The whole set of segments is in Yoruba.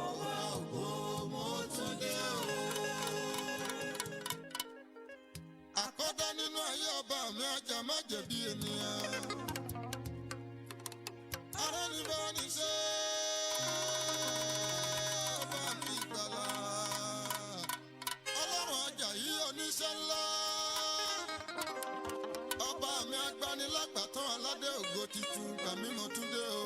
Ọba ògo, mo tún dé o. Àkọ́dá nínú ayé, ọba mi ajá má jẹ̀bi ènìyàn. Ará ní bá ní ṣe ọba mi ìgbàlà. Ọlọ́run Àjàyí oníṣẹ́ ńlá. Ọba mi agbanilágbàtàn, aládé ògo titun, gbà mí, mo tún dé o.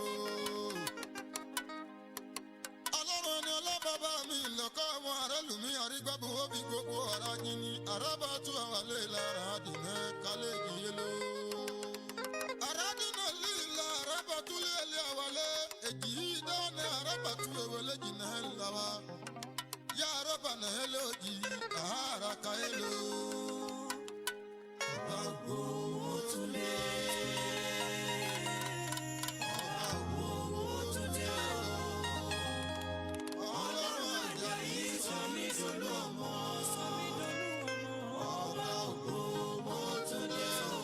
Ọlọ́run ni ọlọ́bàbà mi lọ́kọ́ ọmọ arẹ́lùmí àrígbàbọ̀ òbí gbogbo ara yìnyín àràbà tú àwọn àlè lára àdìmẹ́ kálẹ̀ ìyẹn ló. Aradina lila araba tuli eli awale eji dane araba tu ewele jina lawa ya araba na eloji ahara ka elo. Ọba ògo, mo tún dé. Ọba ògo, mo tún dé o. Ọlọ́run Àjàyí sọ mí dolú ọmọ. Ọba ògo, mo tún dé o.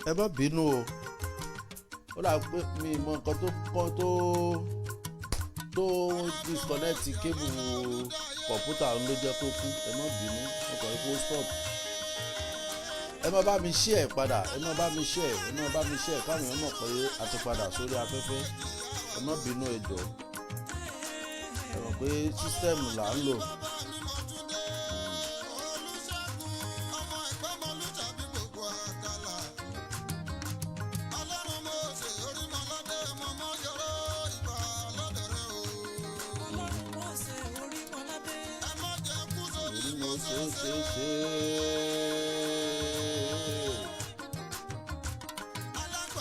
Ẹ má bínú o, ó dà pé mi mọ nǹkan tó kọ́ tó disconnect cable kọ̀ǹpútà ló jẹ́ kó kú. Ẹ má bínú, mo kàn ní kó stop. Ẹ má bá mi share padà, ẹ má bá mi share, ẹ má bá mi share káwọn èèyàn mọ̀ pé a ti padà sórí afẹ́fẹ́. Ẹ má bínú, ẹ jọ̀ọ́. Ẹ mọ̀ pé system là ń lò. Olùṣègùn ọmọ ìgbọ́mọlúṣà bí gbogbo àkàlà. Ọlọ́run mo ṣe orímọládé mọ́mọ́ yọrọ ìgbà lọ́dọ̀rẹ́ o. Ọlọ́run Mósè Orímọládé. Ẹ má jẹ́ kú sórí Orí mo ṣe ṣe ṣe.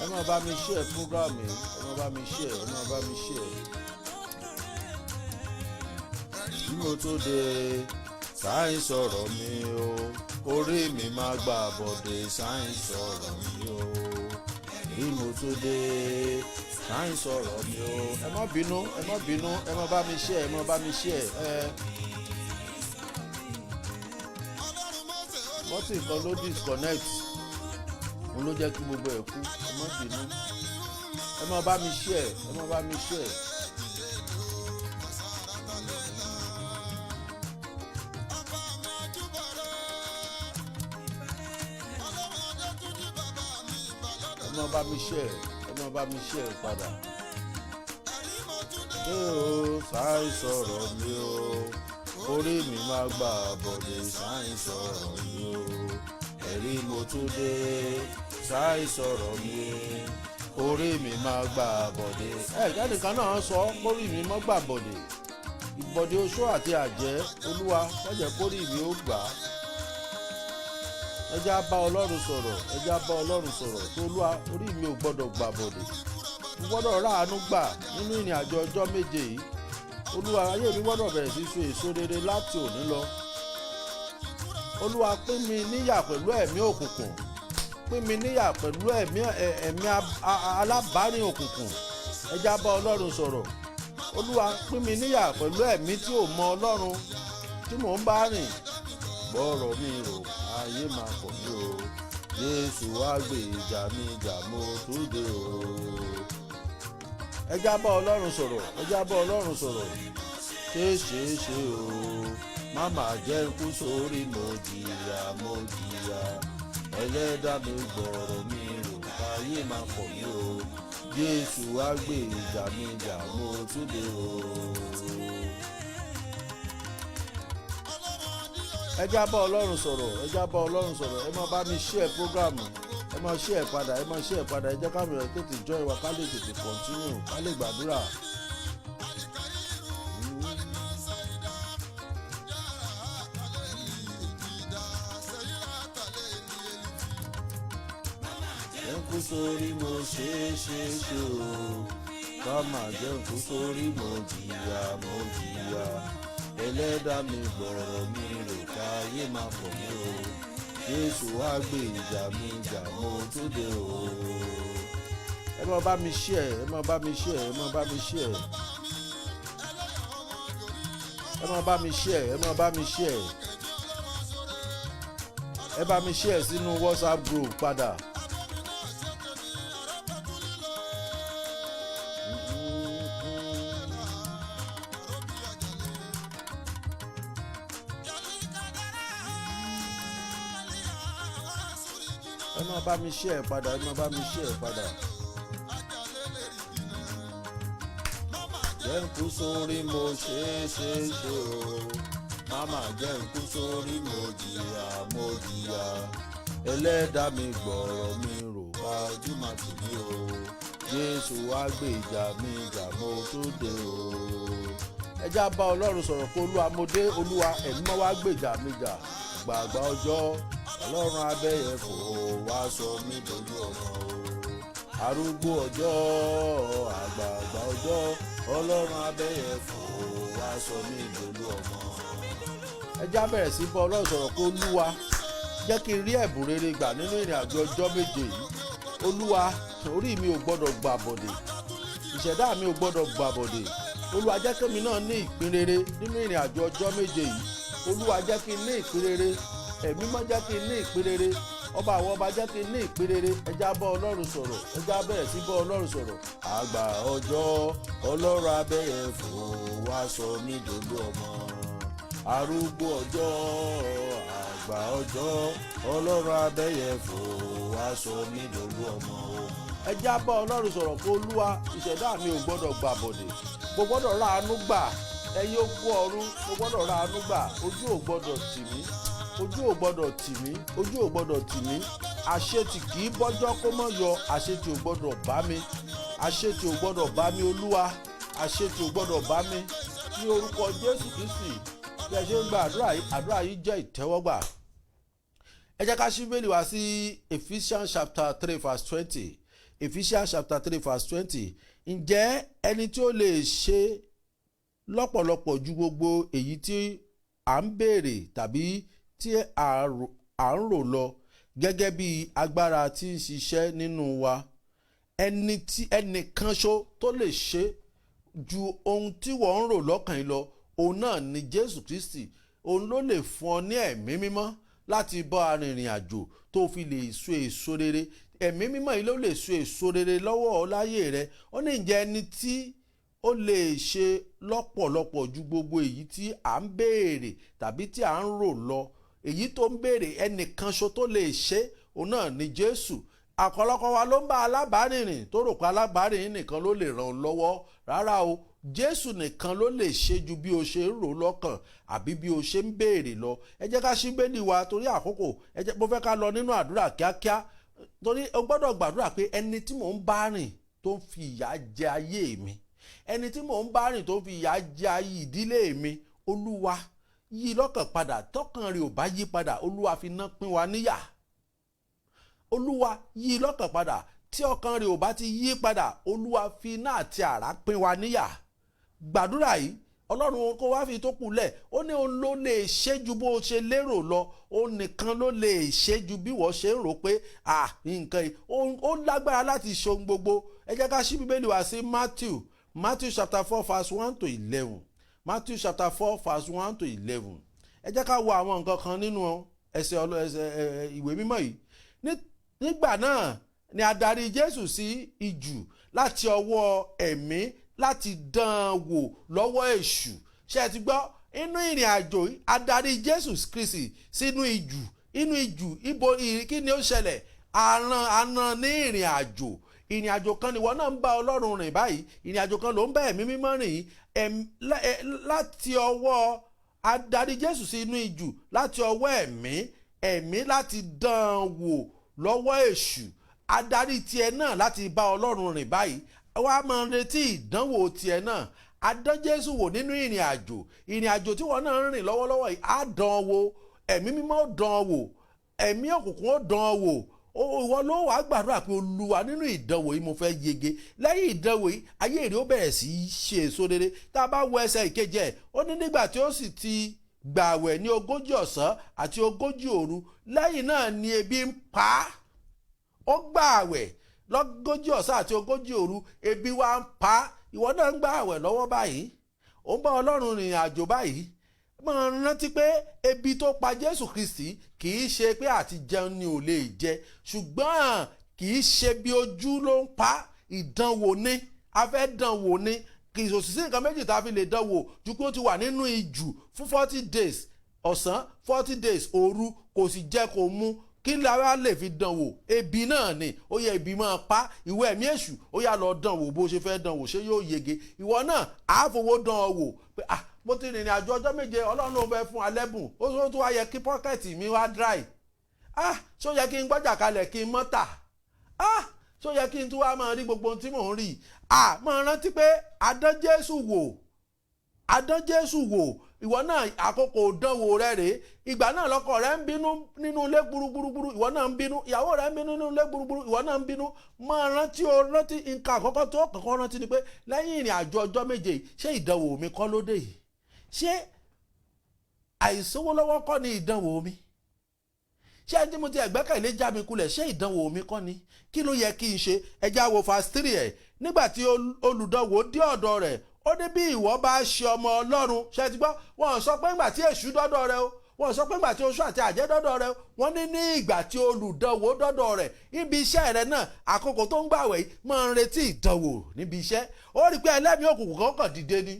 Ẹ má bá mi share program yìí, ẹ má bá mi share, ẹ má bá mi share. Bí mo tó dé sáyìn sọ̀rọ̀ mi o, orí mi máa gbà bọ̀dé sáyìn sọ̀rọ̀ mi o. Bí mo tó dé sáyìn sọ̀rọ̀ mi o. Ẹ má bínú, ẹ má bínú, ẹ má bá mi share, ẹ má bá mi share ẹ. Ọlọ́run Mósè orí Button kan ló disconnect, òun ló jẹ́ kí gbogbo ẹ̀ kú. Ẹ má bínú, ẹ má bá mi share, ẹ má bá mi share. Ọba mi ajúbọ̀rẹ́. Ọlọ́run Adétúnjì bàbá mi ìgbà Ẹ lọ́dọ̀rẹ́. má bá mi share, ẹ má bá mi share padà. Ẹ̀rí mo tún dé. Ṣé o sáì sọ̀rọ̀ mi o, orí mi máa gbà bọ̀dé sáì sọ̀rọ̀ mi o. Ẹ̀rí mo tún dé sáì sọ̀rọ̀ mi, orí mi máa gbà bọ̀dé. Ẹ kẹ́nìkan náà sọ kórì mi mọ́ gbà bọ̀dé, ìbọ̀dé oṣó àti àjẹ́. Olúwa, má jẹ́ kórì mi ó gbà á. Ẹ já bá Ọlọ́run sọ̀rọ̀, ẹ já bá Ọlọ́run sọ̀rọ̀ tó Olúwa, orí mi ò gbọ́dọ̀ gbà bọ̀dé, mo gbọ́dọ̀ ráàánú gbà nínú ìrìn àjò ọjọ́ 7 yìí. Olúwa, ayé mi gbọ́dọ̀ bẹ̀rẹ̀ sí so èso rere láti òní lọ. Olúwa, pín mi níyà pẹ̀lú ẹ̀mí òkùnkùn, pín mi níyà pẹ̀lú ẹ̀mí alábàárìn òkùnkùn. Ẹ já bá Ọlọ́run sọ̀rọ̀. Olúwa, pín mi níyà pẹ̀lú ẹ̀mí tí ò mọ Ọlọ́run tí mò ń bá rìn. Gbọ́rọ̀ mi rò, ayé máa pọ̀ mí o. Jésù wá gbé ìjà mi jà, mo tó dé o. Ẹ já bá Ọlọ́run sọ̀rọ̀, ẹ já bá Ọlọ́run sọ̀rọ̀. Ṣé ṣe ṣe o, má má jẹ́ kú sórí mo jìyà, mo jìyà. Ẹlẹ́dàá mi, gbọ́rọ̀ mi rò, káyé máa pọ̀ mí o. Jésù wá gbé ìjà mi jà, mo tún dé o. Ẹ já bá Ọlọ́run sọ̀rọ̀, ẹ já bá Ọlọ́run sọ̀rọ̀. Ẹ má bá mi share program, ẹ má share padà, ẹ má share padà. Ẹ jẹ́ káwọn èèyàn tètè join wa, ká lè tètè continue, ká lè gbàdúrà. Jẹ́ kú sórí mo ṣe é ṣe é ṣe o, ká má jẹ́ kú sórí mo jìyà, mo jìyà. Ẹlẹ́dàá mi, gbọ̀rọ̀ mi rò, káyé máa pọ̀ mí o. Jésù wá gbé ìjà mi jà, mo tó dé o. Ẹ má bá mi share, ẹ má bá mi share, ẹ má bá mi share. Ẹ máa bá mi share, ẹ máa bá mi share, ẹ bá mi share sínú WhatsApp group padà. Ẹ máa bá mi share padà, ẹ máa bá mi share padà. Jẹ́ ń kú sórí mo ṣe é ṣe é ṣe o, máma jẹ́ ń kú sórí mo jìyà mo jìyà, ẹlẹ́dàá mi gbọ̀rọ̀ mi rò bá jùmọ̀ tì mí o, Jésù wá gbèjà mi jà mo tó dé o. Ẹ já bá Ọlọ́run sọ̀rọ̀ pé Olúwa, mo dé. Olúwa, ẹ̀mí mọ́ wá gbèjà mi jà. Gbàgbà ọjọ́, Ọlọ́run abẹ́yẹfò wá sọ mí dojú ọmọ o, arúgbó ọjọ́, àgbààgbà ọjọ́, Ọlọ́run abẹ́yẹfò wá sọ mí dolú ọmọ. Ẹ já bẹ̀rẹ̀ sí bá Ọlọ́run sọ̀rọ̀ pé Olúwa, jẹ́ kí n rí ẹ̀bùn rere gbà nínú ìrìn àjò ọjọ́ 7 yìí. Olúwa, orí mi ò gbọ́dọ̀ gbà bọ̀dẹ̀, ìṣẹ̀dá mi ò gbọ́dọ̀ gbà bọ̀dẹ̀. Olúwa, jẹ́ kí mi náà ní ìpín rere nínú ìrìn àjò ọjọ́ 7 yìí. Olúwa, jẹ́ kí n ní ìpín rere. Ẹ̀mí mọ́, jẹ́ kí n ní ìpín rere. Ọba àwọn ọba, jẹ́ kí n ní ìpín rere. Ẹ já bá Ọlọ́run sọ̀rọ̀, ẹ já bẹ̀rẹ̀ sí bá Ọlọ́run sọ̀rọ̀. Àgbà ọjọ́, Ọlọ́run abẹ́yẹfò wá sọ mí dolú ọmọ, arúgbó ọjọ́, àgbà ọjọ́, Ọlọ́run abẹ́yẹfò wá sọ mí dolú ọmọ o. Ẹ já bá Ọlọ́run sọ̀rọ̀ pé Olúwa, ìṣẹ̀dá mi ò gbọ́dọ̀ gbà bọ̀dẹ̀, mo gbọ́dọ̀ ra àánú gbà. Ẹ̀yin okú ọ̀run, mo gbọ́dọ̀ ra àánú gbà. Ojú ò gbọ́dọ̀ tì mí, ojú ò gbọ́dọ̀ tì mí, ojú ò gbọ́dọ̀ tì mí. Àṣetì kì í bọ́jọ́ kó mọ́ yọ, àṣetì ò gbọ́dọ̀ bá mi, àṣetì ò gbọ́dọ̀ bá mi. Olúwa, àṣetì ò gbọ́dọ̀ bá mi ní orúkọ Jésù Kristi. Bí ẹ ṣe ń gba àdúrà yìí, àdúrà yìí jẹ́ ìtẹ́wọ́gbà. Ẹ jẹ́ ká ṣí Bíbélì wá sí Ephesians chapter 3 verse 20. Ephesians chapter 3 verse 20. Ǹjẹ́ ẹni tí ó lè ṣe lọ́pọ̀lọpọ̀ ju gbogbo èyí tí à ń béèrè tàbí tí à ń rò lọ, gẹ́gẹ́ bí agbára tí ń ṣiṣẹ́ nínú wa. Ẹni tí ẹnìkan ṣo tó lè ṣe ju ohun tí wọ́n ń rò lọ́kàn yìí lọ, òun náà ni Jésù Kristi. Òun ló lè fún ọ ní ẹ̀mí mímọ́ láti bọ́ arìnrìn àjò tó fi lè so èso rere. Ẹ̀mí mímọ́ yìí ló lè so èso rere lọ́wọ́ ọ láyé rẹ. Ó ní, ǹjẹ́ ẹni tí ó lè ṣe lọ́pọ̀lọpọ̀ ju gbogbo èyí tí à ń béèrè tàbí tí à ń rò lọ. Èyí tó ń béèrè, ẹnìkan ṣo tó lè ṣe, òun náà ni Jésù. Àkọlọ́kọ wa ló ń bá alábàárìnrìn tó rò pé alábàárìnrìn nìkan ló lè ràn ọ́ lọ́wọ́. Rárá o, Jésù nìkan ló lè ṣe ju bí o ṣe ń rò lọ́kàn àbí bí o ṣe ń béèrè lọ. Ẹ jẹ́ ká ṣí Bíbélì wa torí àkókò. Ẹ jẹ́ mo fẹ́ ká lọ nínú àdúrà kíákíá, torí o gbọ́dọ̀ gbàdúrà pé ẹni tí mò ń bá rìn tó ń fi ìyà jẹ ayé mi, ẹni tí mò ń bá rìn tó ń fi ìyà jẹ ayé ìdílé mi, Olúwa, yí lọ́kàn padà. Tọkàn rẹ̀ ò bá yí padà, Olúwa, fi iná pín wa níyà. Olúwa, yí lọ́kàn padà. Tí ọkàn rẹ̀ ò bá ti yí padà, Olúwa, fi iná àti àrá pín wa níyà. Gbàdúrà yìí, Ọlọ́run kó wá fi tó kù lẹ̀. Ó ní òun ló lè ṣe ju bó ṣe lérò lọ. Òun nìkan ló lè ṣe ju bí wọ́n ṣe ń rò pé à nǹkan yìí ó lágbára láti ṣe ohun gbogbo. Ẹ jẹ́ ká ṣí Bíbélì wá sí Matthew chapter 4 verse 1 to 11. Matthew chapter 4 verse 1 to 11. Ẹ jẹ́ ká wo àwọn nǹkan kan nínú ẹsẹ̀ ìwé mímọ́ yìí. Nígbà náà ni a darí Jésù sí ijù láti ọwọ́ Ẹ̀mí láti dán an wò lọ́wọ́ èṣù. Ṣé ẹ ti gbọ́? Inú ìrìn àjò yìí, a darí Jésù Kristi sínú ijù. Inú ijù ibo? Kí ni ó ṣẹlẹ̀? Àràn ní ìrìn àjò. Ìrìn àjò kan nìwọ náà ń bá Ọlọ́run rìn báyìí. Ìrìn àjò kan ló ń bá Ẹ̀mí Mímọ́ rìn yìí. Láti ọwọ́ adarí Jésù sí inú ijù láti ọwọ́ Ẹ̀mí láti dán an wò lọ́wọ́ èṣù. Adarí tiẹ̀ náà láti bá Ọlọ́run rìn báyìí, wàá máa retí ìdánwò tiẹ̀ náà. Adán Jésù wò nínú ìrìn àjò. Ìrìn àjò tí wọ́n náà ń rìn lọ́wọ́lọ́wọ́ yìí, á dán an wò. Ẹ̀mí Mímọ́ ó dán an wò, ẹ̀mí òkùnkùn ó dán an wò. Ìwọ ló wàá gbàdúrà pé Olúwa, nínú ìdánwò yìí, mo fẹ́ yege. Lẹ́yìn ìdánwò yìí, ayé rẹ̀ ó bẹ̀rẹ̀ sí í ṣe èso rere. Tá a bá wo ẹsẹ̀ ìkeje ẹ̀, ó ní nígbà tí ó sì ti gbààwẹ̀ ní 40 ọ̀sán àti 40 òru, lẹ́yìn náà ni ebi ń pa á. Ó gbààwẹ̀ lọ́gójì ọ̀sán àti 40 òru, ebi wá ń pa á. Ìwọ náà ń gbààwẹ̀ lọ́wọ́ báyìí. Ó ń bá Ọlọ́run rìnrìn àjò báyìí, máa rántí pé ebi tó pa Jésù Kristi kì í ṣe pé àti jẹun ni ò lè jẹ, ṣùgbọ́n kì í ṣe bí ojú ló ń pa. Ìdánwò ní, a fẹ́ dánwò ní. Kì í sí nǹkan méjì tá a fi lè dánwò ju pé ó ti wà nínú ijù fún 40 days ọ̀sán, 40 days òru, kò sì jẹ, kò mu. Kí lára lè fi dánwò? Ebi náà ni. Ó yẹ ebi máa pa ìwọ ẹ̀mí èṣù, ó yá, lọ dánwò bó ṣe fẹ́ dánwò. Ṣé yóò yege? Ìwọ náà àá fowó dán ọ wò pé, ah, mo ti rìnrìn àjò ọjọ́ 7, Ọlọ́run ló fẹ́ fún alẹ́bùn, ó tún wá yẹ kí pocket mi wá dry. Ah, ṣó yẹ kí n gbọ́jà kalẹ̀ kí n mọ́ tà? Ah, ṣó yẹ kí n tún wá máa rí gbogbo ohun tí mò ń rí? Ah, máa rántí pé adán Jésù wò, adán Jésù wò. Ìwọ náà, àkókò ìdánwò rẹ rèé. Ìgbà náà lọkọ rẹ ń bínú nínú ilé gburugburu, ìwọ náà ń bínú. Ìyàwó rẹ ń bínú nínú ilé gburugburu, ìwọ náà ń bínú. Máa rántí o, rántí. Nǹkan àkọ́kọ́ tó kọ́kọ́ rántí ni pé lẹ́yìn ìrìn àjò ọjọ́ 7 yìí, ṣé ìdánwò mi kọ́ ló dé yìí? Ṣé àìsówó lọ́wọ́ kọ́ ni ìdánwò mi? Ṣé ẹni tí mo ti ẹ̀gbẹ́kẹ̀lé já mi kulẹ̀, ṣé ìdánwò mi kọ́ ni? Kí ló yẹ kí n ṣe? Ẹ já wo verse 3 ẹ̀. Nígbà tí olùdánwò dé ọ̀dọ̀ rẹ̀, ó ní, "Bí ìwọ bá ṣe ọmọ Ọlọ́run." Ṣe ti gbọ́? Wọ́n sọ pé ńgbà tí èṣù dọ́dọ̀ rẹ̀ o, wọ́n sọ pé ńgbà tí oṣù àti àjẹ́ dọ́dọ̀ rẹ̀ o. Wọ́n ní ní ìgbà tí olùdánwò dọ́dọ̀ rẹ̀. Ibi iṣẹ́ rẹ̀ náà, àkókò tó ń gbàwẹ̀ yìí, máa ń retí ìdánwò níbi iṣẹ́. Ó rí i pé ẹlẹ́mìí òkùnkùn kan kàn dìde ni,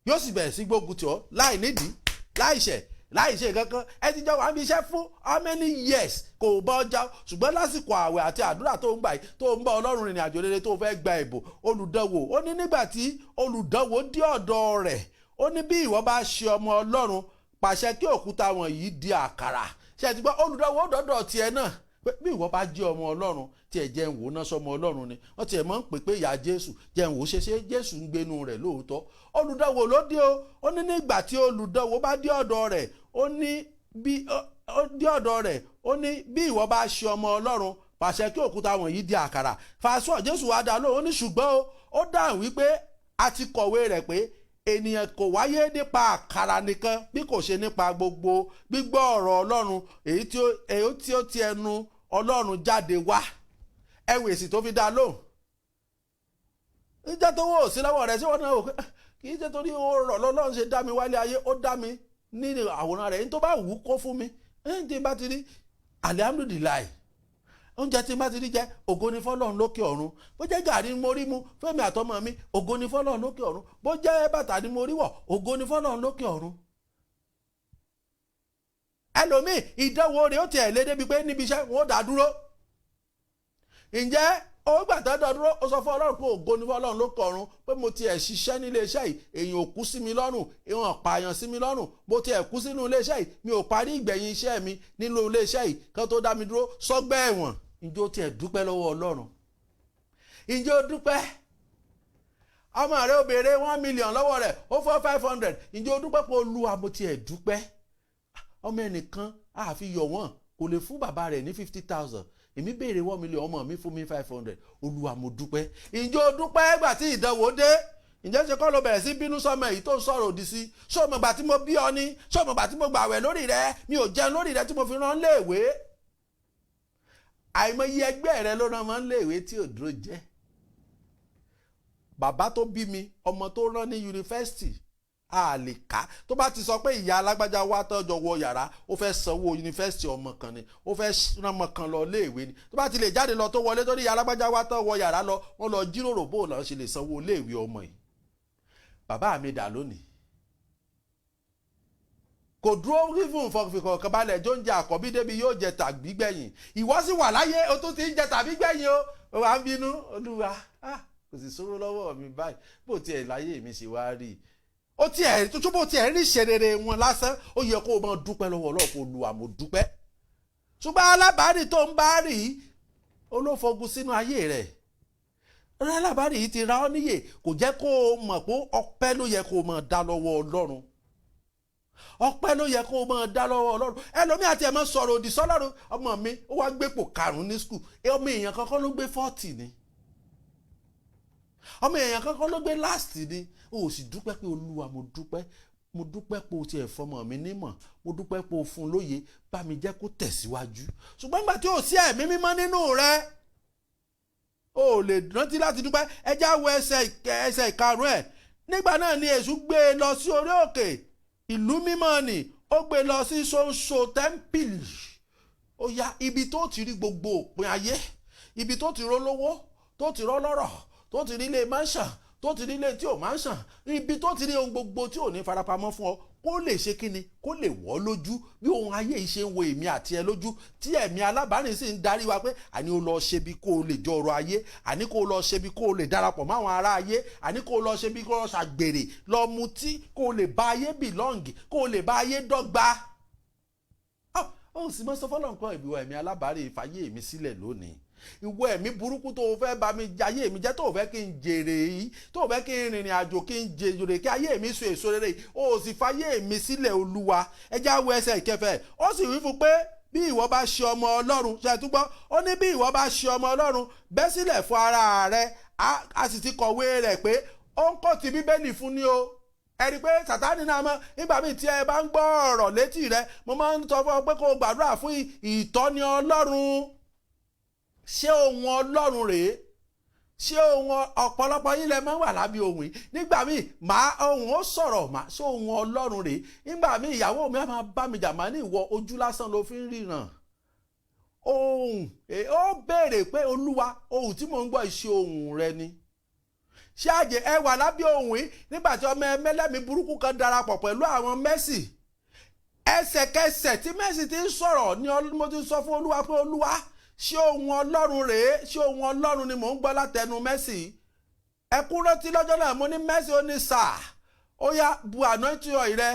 yóò sì bẹ̀rẹ̀ sí gbógun tì ọ́ láì nídìí, láì ṣẹ̀, láì ṣe kankan. Ẹ ti jọ wà níbi iṣẹ́ fún how many years, kò bá ọjà, ṣùgbọ́n lásìkò ààwẹ̀ àti àdúrà tó ń gbà yìí, tó ń bá Ọlọ́run rìnrìn àjò rere, tó fẹ́ gba ìbò, olùdánwò, ó ní nígbà tí olùdánwò dé ọ̀dọ̀ rẹ̀, ó ní, "Bí ìwọ bá ṣe ọmọ Ọlọ́run, pàṣẹ kí òkúta wọ̀nyí di àkàrà." Ṣe ti gbọ́? Olùdánwò dọ́dọ̀ tiẹ̀ náà pé bí ìwọ bá jẹ́ ọmọ Ọlọ́run, tiẹ̀ jẹ́ ń wò ná, sọmọ Ọlọ́run ni wọ́n tiẹ̀ máa ń pè pé ìyá Jésù jẹ́ ń wò ṣe, ṣe Jésù ń gbénu rẹ̀ lóòótọ́? Olùdánwò ló dé o. Ó ní nígbà tí olùdánwò bá dé ọ̀dọ̀ rẹ̀, ó ní bí ó dé ọ̀dọ̀ rẹ̀, ó ní, "Bí ìwọ bá ṣe ọmọ Ọlọ́run, pàṣẹ kí òkúta wọ̀nyí di àkàrà." Fàṣọ Jésù wá dá lóhùn, ó ní, ṣùgbọ́n o, ó dáhùn wípé, "A ti kọ̀wé rẹ̀ pé, ènìyàn kò wáyé nípa àkàrà nìkan, bí kò ṣe nípa gbogbo gbígbọ́ ọ̀rọ̀ Ọlọ́run èyí tí ó ti ẹnu Ọlọ́run jáde wá." Ẹ wo èsì tó fi dá lóhùn. Níjẹ́ tó wò sí lọ́wọ́ rẹ̀, sí wọn náà wò pé kì í ṣe torí ó rọ̀ lọ́lọ́run ṣe dá mi wálé ayé. Ó dá mi ní àwòrán rẹ̀, ní tó bá wù ú kó fún mi. Ní tí n bá ti rí, alihamudulilayi. Oúnjẹ tí n bá ti rí jẹ, ògo ni fọ́lọ́run lókè ọ̀run. Bó jẹ́ gàrí ni mo rí mu fẹ́mi àtọmọ mi, ògo ni fọ́lọ́run lókè ọ̀run. Bó jẹ́ bàtà ni mo rí wọ̀, ògo ni fọ́lọ́run lókè ọ̀run. Ẹlòmíì, ìdánwò rẹ̀ ó tiẹ̀ lé débi pé níbi iṣẹ́ wọn ó dá dúró. Ǹjẹ́ ó gbà tó dá dúró, ó sọ fún Ọlọ́run pé ògo ni fọ́lọ́run lókè ọ̀run pé mo tiẹ̀ ṣiṣẹ́ nílé iṣẹ́ yìí, èèyàn ò kú sí mi lọ́rùn, èèyàn pààyàn sí mi lọ́rùn, mo tiẹ̀ kú sínú ilé iṣẹ́ yìí, mi ò parí ìgbẹ̀yìn iṣẹ́ mi nínú ilé iṣẹ́ yìí kán tó dá mi dúró sọ́gbẹ́ ẹ̀wọ̀n? Ǹjẹ́ ó tiẹ̀ dúpẹ́ lọ́wọ́ Ọlọ́run? Ǹjẹ́ ó dúpẹ́? Ọmọ rẹ ó béèrè 1 million lọ́wọ́ rẹ̀, ó fọ́ 500. Ǹjẹ́ ó dúpẹ́ pé, Olúwa, mo tiẹ̀ dúpẹ́? Ọmọ ẹnìkan àfi yọ̀ wọ́n, kò lè fún bàbá rẹ̀ ní 50,000. Èmi béèrè 1 million, ọmọ mi fún mi 500. Olúwa, mo dúpẹ́. Ǹjẹ́ ó dúpẹ́ gbà tí ìdánwò dé? Ǹjẹ́ ṣe kọ́ ló bẹ̀rẹ̀ sí bínú sọmọ èyí tó ń sọ̀rọ̀ òdì sí? Ṣé o mọ̀ gbà tí mo bí ọ ní? Ṣé o mọ̀ gbà tí mo gbàwẹ̀ lórí rẹ, mi ò jẹun lórí rẹ, tí mo fi rán léèwé? Àìmọye ẹgbẹ́ rẹ ló rán mọ́ léèwé tí ò dúró jẹ́. Bàbá tó bí mi, ọmọ tó rán ní yunifásitì a lè ká. Tó bá ti sọ pé ìyá alágbájá wá tọ́jọ́ wọ yàrá, ó fẹ́ sanwó yunifásitì ọmọ kan ni, ó fẹ́ rán ọmọ kan lọ léèwé ni. Tó bá ti lè jáde lọ, tó wọlé, tó ní ìyá alágbájá wá tọ́ wọ yàrá lọ, wọ́n lọ jíròrò bó lọ́ọ́ ṣe lè sanwó léèwé ọmọ yìí. Bàbá mi dà lónìí? Kò dúró fífún fọkàn balẹ̀ jó ń jẹ àkọ́bí débi yóò jẹ tàbí gbẹ̀yìn. Ìwọ sì wà láyé, o tún ti ń jẹ tàbí gbẹ̀yìn, o wà ń bínú. Olúwa, kò sì sówó lọ́wọ́ mi báyìí, bó tiẹ̀ láyé mi ṣe wá rí i, ó tiẹ̀ tuntun, bó tiẹ̀ rí ṣe rere wọn lásán, ó yẹ kó o máa dúpẹ́ lọ́wọ́ Ọlọ́run kó Olúwa, mo dúpẹ́. Ṣùgbọ́n alábàárì tó ń bá rí olófogun sínú ayé rẹ̀, alábàárì yìí ti ra ọ́ níyè, kò jẹ́ kó o mọ̀ pé ọpẹ́ ló yẹ kó o máa dá lọ́wọ́ Ọlọ́run. Ọpẹ́ ló yẹ kó o máa dá lọ́wọ́ Ọlọ́run. Ẹlòmíì àti ẹ̀ máa sọ̀rọ̀ òdì sọ́lọ́run. Ọmọ mi ó wá gbépò karùn-ún ní school. Ọmọ èèyàn kankan ló gbé 40 ni, ọmọ èèyàn kankan ló gbé last ni. O sì dúpẹ́ pé, Olúwa, mo dúpẹ́, mo dúpẹ́ pé o tiẹ̀ fọmọ mi nímọ̀, mo dúpẹ́ pé o fún un lóye, bá mi jẹ́ kó tẹ̀síwájú. Ṣùgbọ́n nígbà tí ò sí Ẹ̀mí Mímọ́ nínú rẹ, o ò lè rántí láti dúpẹ́. Ẹ já wo ẹsẹ̀ ìkarùn ẹ̀. Nígbà náà ni èṣù gbé e lọ sí orí òkè ìlú mímọ́ ni, ó gbé e lọ sí ṣoṣo tẹ́ḿpìlì. Ó yá, ibi tó ti rí gbogbo òpin ayé, ibi tó ti rólówó, tó ti rọ́lọ́rọ̀, tó ti rí ilé mansion, tó ti rí ilé tí ò mansion, ibi tó ti rí ohun gbogbo tí ò ní farapamọ́ fún ọ, kó lè ṣe kíni, kó lè wọ́ lójú bí ohun ayé yìí ṣe ń wo èmi àti ẹ lójú, tí ẹ̀mí alábàárìn sì ń darí wa pé àní ó lọ ṣe bí kó o lè jọ ọrọ̀ ayé, àní kó o lọ ṣe bí kó o lè darapọ̀ mọ́ àwọn ará ayé, àní kó o lọ ṣe bí kó o lọ ṣàgbèrè, lọ mutí, kó o lè bá ayé belong, kó o lè bá ayé dọ́gba. Ó sì mọ́ sọ fọlọ́n pé ìwọ ẹ̀mí alábàárìn, ìfàyè mi sílẹ̀ lónìí. Ìwọ ẹ̀mí burúkú tó o fẹ́ bá mi jayé mi jẹ́, tó o fẹ́ kí n jèrè yìí, tó o fẹ́ kí n rìnrìn àjò, kí n jèrè, kí ayé mi so èso rere yìí, o sì fàyè mi sílẹ̀, Olúwa. Ẹ já wo ẹsẹ̀ ìkẹfẹ́. Ó sì wí fún pé, bí ìwọ bá ṣe ọmọ Ọlọ́run, ṣe túbọ̀, ó ní bí ìwọ bá ṣe ọmọ Ọlọ́run, bẹ́ sílẹ̀ fún ara rẹ, a sì ti kọ̀wé rẹ̀ pé. Ó ń kọ́ ti Bíbélì fún ni o. Ẹ rí i pé Sàtánì náà mọ nígbà míì tí ẹ bá ń gbọ́ ọ̀rọ̀ létí rẹ. Mo máa ń sọ fún ọ pé kó o gbàdúrà fún ìtọ́ni Ọlọ́run. Ṣé ohun Ọlọ́run rèé? Ṣé ohun ọ̀pọ̀lọpọ̀ yín lẹ máa ń wà lábẹ́ ohun yìí? Nígbà míì, màá ohun ó sọ̀rọ̀, màá ṣé ohun Ọlọ́run rèé? Nígbà míì, ìyàwó mi á máa bá mi jà, máa ní ìwọ ojú lásán ló fi ń ríran. Ohun ó béèrè pé, Olúwa, ohun tí mò ń gbọ́, ìṣe ohun rẹ ni? Ṣé àjẹ ẹ wà lábẹ́ ohun yìí? Nígbà tí ọmọ ẹlẹ́mìí burúkú kan darapọ̀ pẹ̀lú àwọn Messi, ẹsẹ̀kẹsẹ̀ tí Messi ti ń sọ̀rọ̀ ni mo ti sọ fún Olúwa pé, Olúwa, ṣé ohun Ọlọ́run rèé? Ṣé ohun Ọlọ́run ni mò ń gbọ́ látẹnu Messi? Ẹkún rántí lọ́jọ́ náà, mo ní Messi, ó ní sà, ó yá, bu anointing oil rẹ,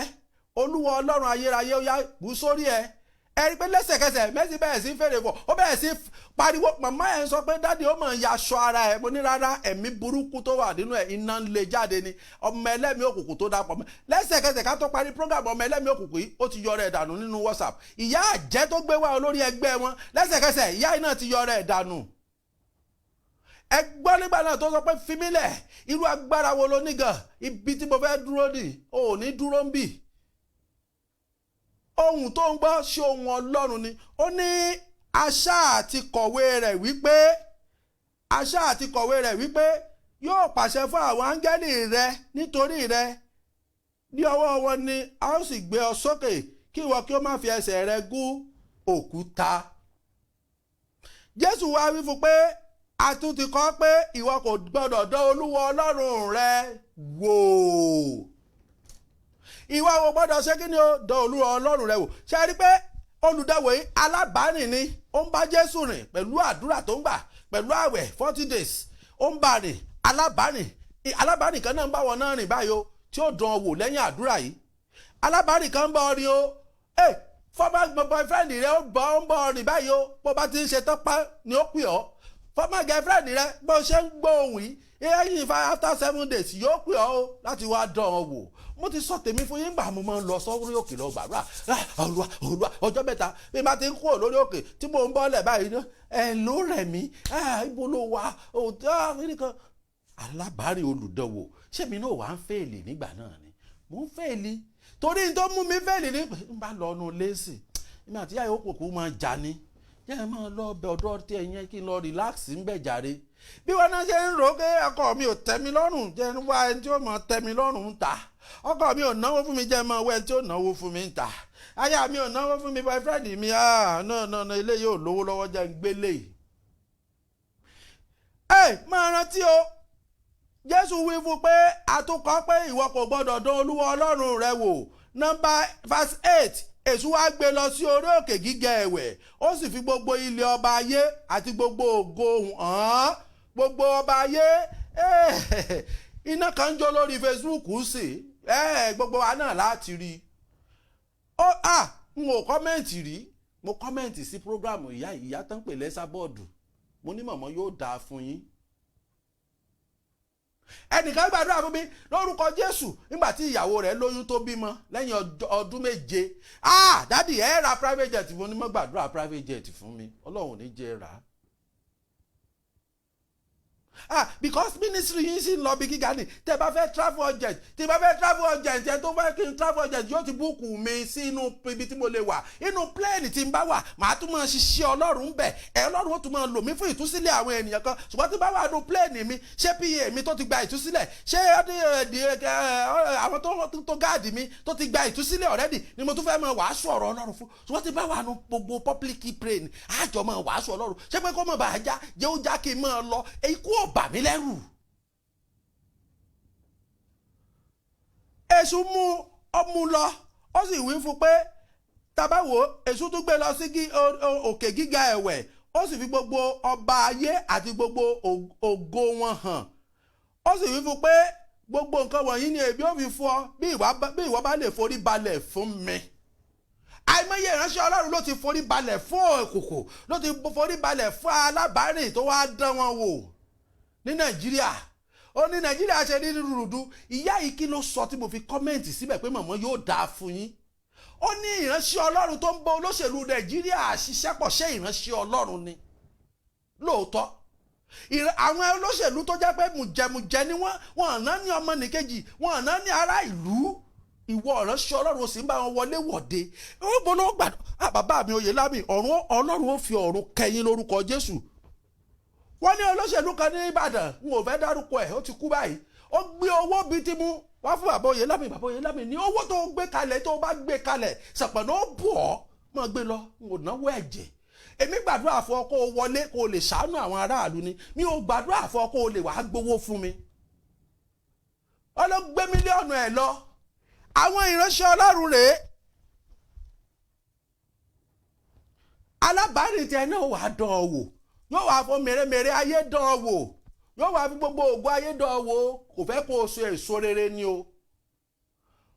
Olúwa Ọlọ́run ayérayé, ó yá, bù sórí ẹ. Ẹ rí i pé lẹ́sẹ̀kẹsẹ̀ Messi bẹ̀rẹ̀ sí fèrè fọ̀, ó bẹ̀rẹ̀ sí pariwo. Màmá ẹ̀ ń sọ pé, "Daddy, ó mọ̀ ń ya aṣọ ara ẹ̀." Mo ní rárá, ẹ̀mí burúkú tó wà nínú ẹ̀, iná ń lé jáde ni, ọmọ ẹlẹ́mìí òkùnkùn tó dapọ̀ mọ́. Lẹ́sẹ̀kẹsẹ̀ ká tó parí program, ọmọ ẹlẹ́mìí òkùnkùn yìí, ó ti yọrọ ẹ̀ dànù nínú WhatsApp. Ìyá àjẹ́ tó gbé wá, olórí ẹgbẹ́ wọn, lẹ́sẹ̀kẹsẹ̀ ìyá yìí náà ti yọrọ ẹ̀ dànù. Ẹ gbọ́ nígbà náà tó sọ pé, "Fi mí lẹ̀, irú agbára wo ló ní gan? Ibi tí mo fẹ́ dúró nì, ò ní dúró ń bì." Ohun tó ń gbọ́, ṣe ohun Ọlọ́run ni? Ó ní aṣá àti kọ̀wé rẹ̀ wípé, aṣá àti kọ̀wé rẹ̀ wípé, yóò pàṣẹ fún àwọn áńgẹ́lì rẹ̀ nítorí rẹ̀, ní ọwọ́ wọn ni a ó sì gbé ọ sókè, kí ìwọ kí ó má fi ẹsẹ̀ rẹ gún òkúta. Jésù wá wí fún pé, a tún ti kọ pé, ìwọ kò gbọdọ̀ dán Olúwa Ọlọ́run rẹ wò. Ìwọ ò gbọ́dọ̀ ṣe kí ni o? Dán Olúwa Ọlọ́run rẹ wò. Ṣe rí pé olùdáwò yìí, alábàárìn ni. Ó ń bá Jésù rìn pẹ̀lú àdúrà tó ń gbà, pẹ̀lú àwẹ̀ 40 days, ó ń bá rìn. Alábàárìn, alábàárìn kan náà ń bá wọn náà rìn báyìí o, tí ó dán ọ wò lẹ́yìn àdúrà yìí. Alábàárìn kan ń bá ọ rìn o. Ẹ former boyfriend rẹ, ó ń bọ́ ọ rìn báyìí o. Bó bá ti ń ṣe tán pa ni ó pè ọ́. Former girlfriend rẹ, bó ṣe ń gbọ́ ohùn yìí, ẹ̀yìn after 7 days yóò pè ọ́ o láti wá dán ọ wò. Mo ti sọ tèmi fún yín gbà mo máa ń lọ sórí òkè lọ gbàdúrà. Olúwa, Olúwa, ọjọ́ 3 bí n bá ti ń kúrò lórí òkè tí mò ń bọ́lẹ̀ báyìí, ẹ ló rẹ̀ mí, ibo ló wà òtún nìkan? Alábàárìn olùdánwò. Ṣé mi náà wà ń fail nígbà náà ni? Mò ń fail torí n tó mú mi fail ní n bá lọ nu lẹ́sì, èmi àti ìyá yòókù kò máa jà ní jẹ́ ẹ máa lọ ọbẹ̀ ọ̀dọ́ tí ẹ yẹn, kí n lọ relax ń bẹ̀ jàre. Bí wọn náà ṣe ń rò ó pé ọkọ mi ò tẹ́ mi lọ́rùn, jẹ́ ń wá ẹni tí ó mọ̀ tẹ́ mi lọ́rùn ń ta. Ọkọ mi ò náwó fún mi, jẹ́ mọ́ wẹ́ ẹni tí ó náwó fún mi ń ta. Aya mi ò náwó fún mi, boyfriend mi, ah, no, no, no, eléyìí ò lówó lọ́wọ́, jẹ́ ń gbélé. Ẹ máa rántí o, Jésù wí fún pé, àtúnkọ́ pé, ìwọ kò gbọ́dọ̀ dán Olúwa Ọlọ́run rẹ wò. Number verse 8, èṣù wá gbé lọ sí orí òkè gíga ẹ̀wẹ̀, ó sì fi gbogbo ilẹ̀ ọba ayé àti gbogbo ògo hàn án. Gbogbo ọba ayé, iná kan ń jó lórí Facebook sí gbogbo wa náà láti rí i. Ó à n ò comment rí. Mo comment sí program ìyá ìyá tán pè lẹ́sà bọ́ọ̀dù. Mo ní mọ̀mọ́ yóò dáa fún yín. Ẹnìkan gbàdúrà fún mi lórúkọ Jésù nígbà tí ìyàwó rẹ̀ lóyún tó bímọ lẹ́yìn ọdún 7. "Ah, daddy, ẹ ra private jet." Mo ní mọ́ gbàdúrà private jet fún mi, Ọlọ́run ò ní jẹ́ rà á. Ah, because ministry yín sì ń lọ bí gíga ni. Tẹ bá fẹ́ travel urgent, tí bá fẹ́ travel urgent, ẹ tó fẹ́ kí n travel urgent yóò ti book mi sínú ibi tí mo lè wà, inú plane tí n bá wà, màá tún máa ṣiṣẹ́ Ọlọ́run bẹ̀ ẹ. Ọlọ́run ó tún máa lò mí fún ìtúsílẹ̀ àwọn ènìyàn kan. Ṣùgbọ́n tí bá wà nínú plane mi, ṣé PA mi tó ti gba ìtúsílẹ̀, ṣé àwọn tó guard mi tó ti gba ìtúsílẹ̀ already ni mo tún fẹ́ máa wàásù ọ̀rọ̀ Ọlọ́run fún? Ṣùgbọ́n tí bá wà nínú gbogbo public plane, àjọ máa wàásù Ọlọ́run. Ṣé pé kó mọ̀ bá a já jẹ́ ó já kí n máa lọ, ikú ò bà mí lẹ́rù. Èṣù mú ọmú lọ, ó sì wí fún pé tabawo. Èṣù tún gbé lọ sí òkè gíga ẹ̀wẹ̀, ó sì fi gbogbo ọba ayé àti gbogbo ògo wọn hàn. Ó sì wí fún pé, "Gbogbo nǹkan wọ̀nyí ni èmi ó fi fún ọ bí ìwọ bá lè forí balẹ̀ fún mi." Àìmọye ìránṣẹ́ Ọlọ́run ló ti forí balẹ̀ fún òkùnkùn, ló ti forí balẹ̀ fún alábàárìn tó wá dán wọn wò ní Nàìjíríà. Ó ní Nàìjíríà ṣe ní rúdurùdu. Ìyá yìí, kí ló sọ tí mo fi comment síbẹ̀ pé mọ̀mọ́ yóò dáa fún yín? Ó ní ìránṣẹ́ Ọlọ́run tó ń bọ olóṣèlú Nàìjíríà ṣiṣẹ́ pọ̀, ṣé ìránṣẹ́ Ọlọ́run ni lóòótọ́? Àwọn olóṣèlú tó jẹ́ pé mùjẹmùjẹ ni wọ́n, wọn àná ní ọmọnìkejì, wọn àná ní ará ìlú. Ìwọ ìránṣẹ́ Ọlọ́run, ó sì ń bá wọn wọlé wọ̀de. Ó bọ́ ló gbà. Bàbá mi Oyèlámì, ọ̀run Ọlọ́run ó fi ọ̀run kẹyìn lórúkọ Jésù. Wọ́n ní olóṣèlú kan ní Ìbàdàn, n ò fẹ́ dárúkọ ẹ̀, ó ti kú báyìí. Ó gbé owó bíi ti mú wá fún bàbá Oyèlámì. Bàbá Oyèlámì ní owó tó gbé kalẹ̀, tó bá gbé kalẹ̀, ṣàpọ̀nà ó bù ọ́, mọ̀ gbé lọ, n ò náwó ẹ̀jẹ̀. Èmi gbàdúrà fún ọ kó o wọlé, kó o lè ṣàánú àwọn aráàlú ni. Mi ò gbàdúrà fún ọ kó o lè wàá gbowó fún mi. Ó ló gbé mílíọ̀nù ẹ̀ lọ. Àwọn ìránṣẹ́ Ọlọ́run rèé. Alábàárìn tiẹ̀ náà wàá dán ọ wò, yóò wá fún mèremère ayé dán ọ wò, yóò wá fi gbogbo ògo ayé dán ọ wò. Kò fẹ́ kó o so èso rere ni o.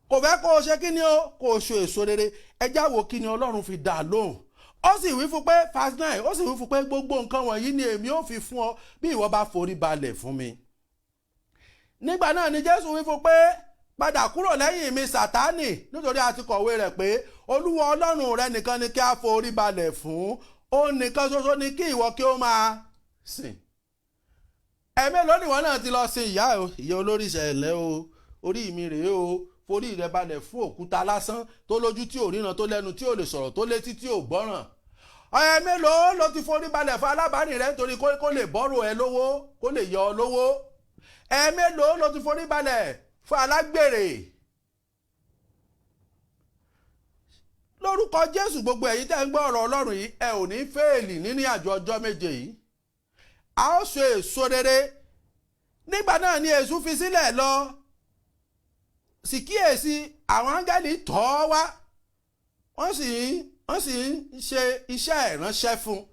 Kò fẹ́ kó o ṣe kí ni o, kó o so èso rere. Ẹjá wo kí ni Ọlọ́run fi dà lóhùn. Ó sì wí fún pé, verse 9, ó sì wí fún pé, "Gbogbo nǹkan wọ̀nyí ni èmi ó fi fún ọ bí ìwọ bá forí balẹ̀ fún mi." Nígbà náà ni Jésù wí fún pé, "Padà kúrò lẹ́yìn mi, Sátánì, nítorí a ti kọ̀wé rẹ̀ pé, Olúwa Ọlọ́run rẹ nìkan ni kí a forí balẹ̀ fún, òun nìkan ṣoṣo ni kí ìwọ kí ó máa sìn." Ẹ̀mélòó ni ìwọ náà ti lọ sin ìyá o, ìyá olórí ìṣẹ̀lẹ̀ o, orí mi rèé o, forí rẹ balẹ̀ fún òkúta lásán tó lójú tí ò ríran, tó lẹ́nu tí ò lè sọ̀rọ̀, tó létí tí ò gbọ́ràn? Ẹ̀mélòó ló ti forí balẹ̀ fún alábàárìn rẹ nítorí kó lè bọ́rò ẹ lówó, kó lè yọ ọ lówó? Ẹ̀mélòó ló ti forí balẹ̀ fún alágbèrè? Lórúkọ Jésù, gbogbo ẹ̀yin tẹ́ ń gbọ́ ọ̀rọ̀ Ọlọ́run yìí, ẹ ò ní fail nínú àjọ ọjọ́ 7 yìí. A ó so èso rere. Nígbà náà ni èṣù fi sílẹ̀ lọ, sì kíyèsí, àwọn áńgẹ́lì tọ̀ ọ́ wá, wọ́n sì ń ṣe iṣẹ́ ìránṣẹ́ fún un.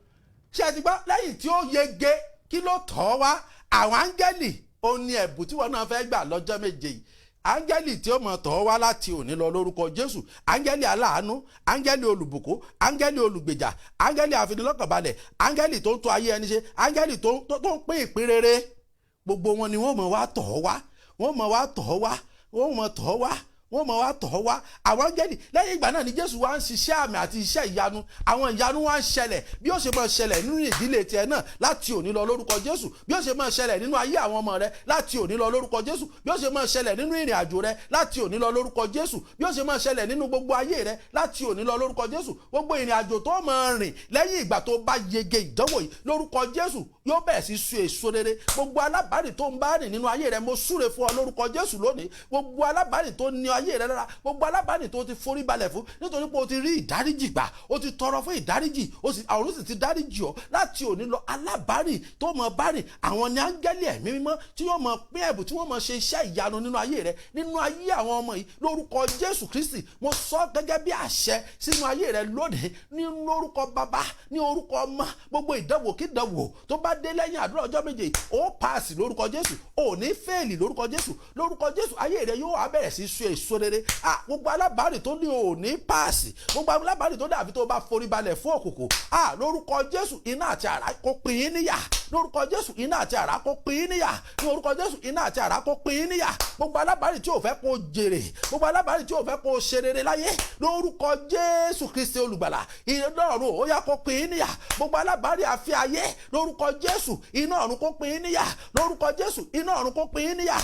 Ṣé ẹ ti gbọ́? Lẹ́yìn tí ó yege, kí ló tọ̀ ọ́ wá? Àwọn áńgẹ́lì. Ó ní ẹ̀bùn tí wọ́n náà fẹ́ gbà lọ́jọ́ 7 yìí, áńgẹ́lì tí ó mọ̀ tọ̀ ọ́ wá láti òní lọ lórúkọ Jésù: áńgẹ́lì aláàánú, áńgẹ́lì olùbùkún, áńgẹ́lì olùgbèjà, áńgẹ́lì àfinilọ́kànbalẹ̀, áńgẹ́lì tó ń tún ayé ẹni ṣe, áńgẹ́lì tó ń pín ìpín rere. Gbogbo wọn ni wọ́n mọ̀ wá tọ̀ ọ́ wá, wọ́n mọ̀ wá tọ̀ ọ́ wá, wọ́n mọ̀ tọ̀ ọ́ wá, wọ́n mọ̀ wá tọ̀ ọ́ wá, àwọn áńgẹ́lì. Lẹ́yìn ìgbà náà ni Jésù wá ń ṣiṣẹ́ àmì àti iṣẹ́ ìyanu. Àwọn ìyanu wá ń ṣẹlẹ̀. Bí ó ṣe máa ṣẹlẹ̀ nínú ìdílé tiẹ̀ náà láti òní lọ lórúkọ Jésù, bí ó ṣe máa ṣẹlẹ̀ nínú ayé àwọn ọmọ rẹ láti òní lọ lórúkọ Jésù, bí ó ṣe máa ṣẹlẹ̀ nínú ìrìn àjò rẹ láti òní lọ lórúkọ Jésù, bí ó ṣe máa ṣẹlẹ̀ nínú gbogbo ayé rẹ láti òní lọ lórúkọ Jésù, gbogbo ìrìn àjò tó máa rìn lẹ́yìn ìgbà tó bá yege ìdánwò yìí lórúkọ Jésù, yóò bẹ̀rẹ̀ sí so èso rere. Gbogbo alábàárìn tó ń bá rìn nínú ayé rẹ, mo súre fún ọ lórúkọ Jésù lónìí. Gbogbo alábàárìn tó ní ayé rẹ lára, gbogbo alábàárìn tó ti forí balẹ̀ fún nítorí pé o ti rí ìdáríjì gbà, o ti tọrọ fún ìdáríjì, o sì ọ̀run sì ti dáríjì ọ, láti òní lọ, alábàárìn tó mọ bárìn, àwọn ní áńgẹ́lì ẹ̀mí mímọ́ tí yóò mọ pín ẹ̀bùn, tí wọ́n mọ ṣe iṣẹ́ ìyanu nínú ayé rẹ, nínú ayé àwọn ọmọ yìí lórúkọ Jésù Kristi. Mo sọ gẹ́gẹ́ bí àṣẹ sínú ayé rẹ lónìí, ní lórúkọ Bàbá, ní orúkọ Ọmọ, gbogbo ìdánwò kí ìdánwò tó bá dé lẹ́yìn àdúrà ọjọ́ 7, ó pass lórúkọ Jésù, ó ní fail lórúkọ Jésù. Lórúkọ Jésù, ayé rẹ yóò wá bẹ̀rẹ̀ sí so èso rere. Ah, gbogbo alábàárìn tó ní ò ní pass, gbogbo alábàárìn tó dàbí tó bá forí balẹ̀ fún òkùnkùn, ah, lórúkọ Jésù, iná àti àrá kó pín yín níyà. Lórúkọ Jésù, iná àti àrá kó pín in níyà. Ní orúkọ Jésù, iná àti àrá kó pín in níyà. Gbogbo alábàárìn tí ò fẹ́ kó jèrè, gbogbo alábàárìn tí ò fẹ́ kó ṣe rere láyé, lórúkọ Jésù Kristi olùgbàlà, iná ọ̀run ó yá kó pín in níyà. Gbogbo alábàárìn àfi ayé, lórúkọ Jésù, iná ọ̀run kó pín in níyà. Lórúkọ Jésù, iná ọ̀run kó pín in níyà.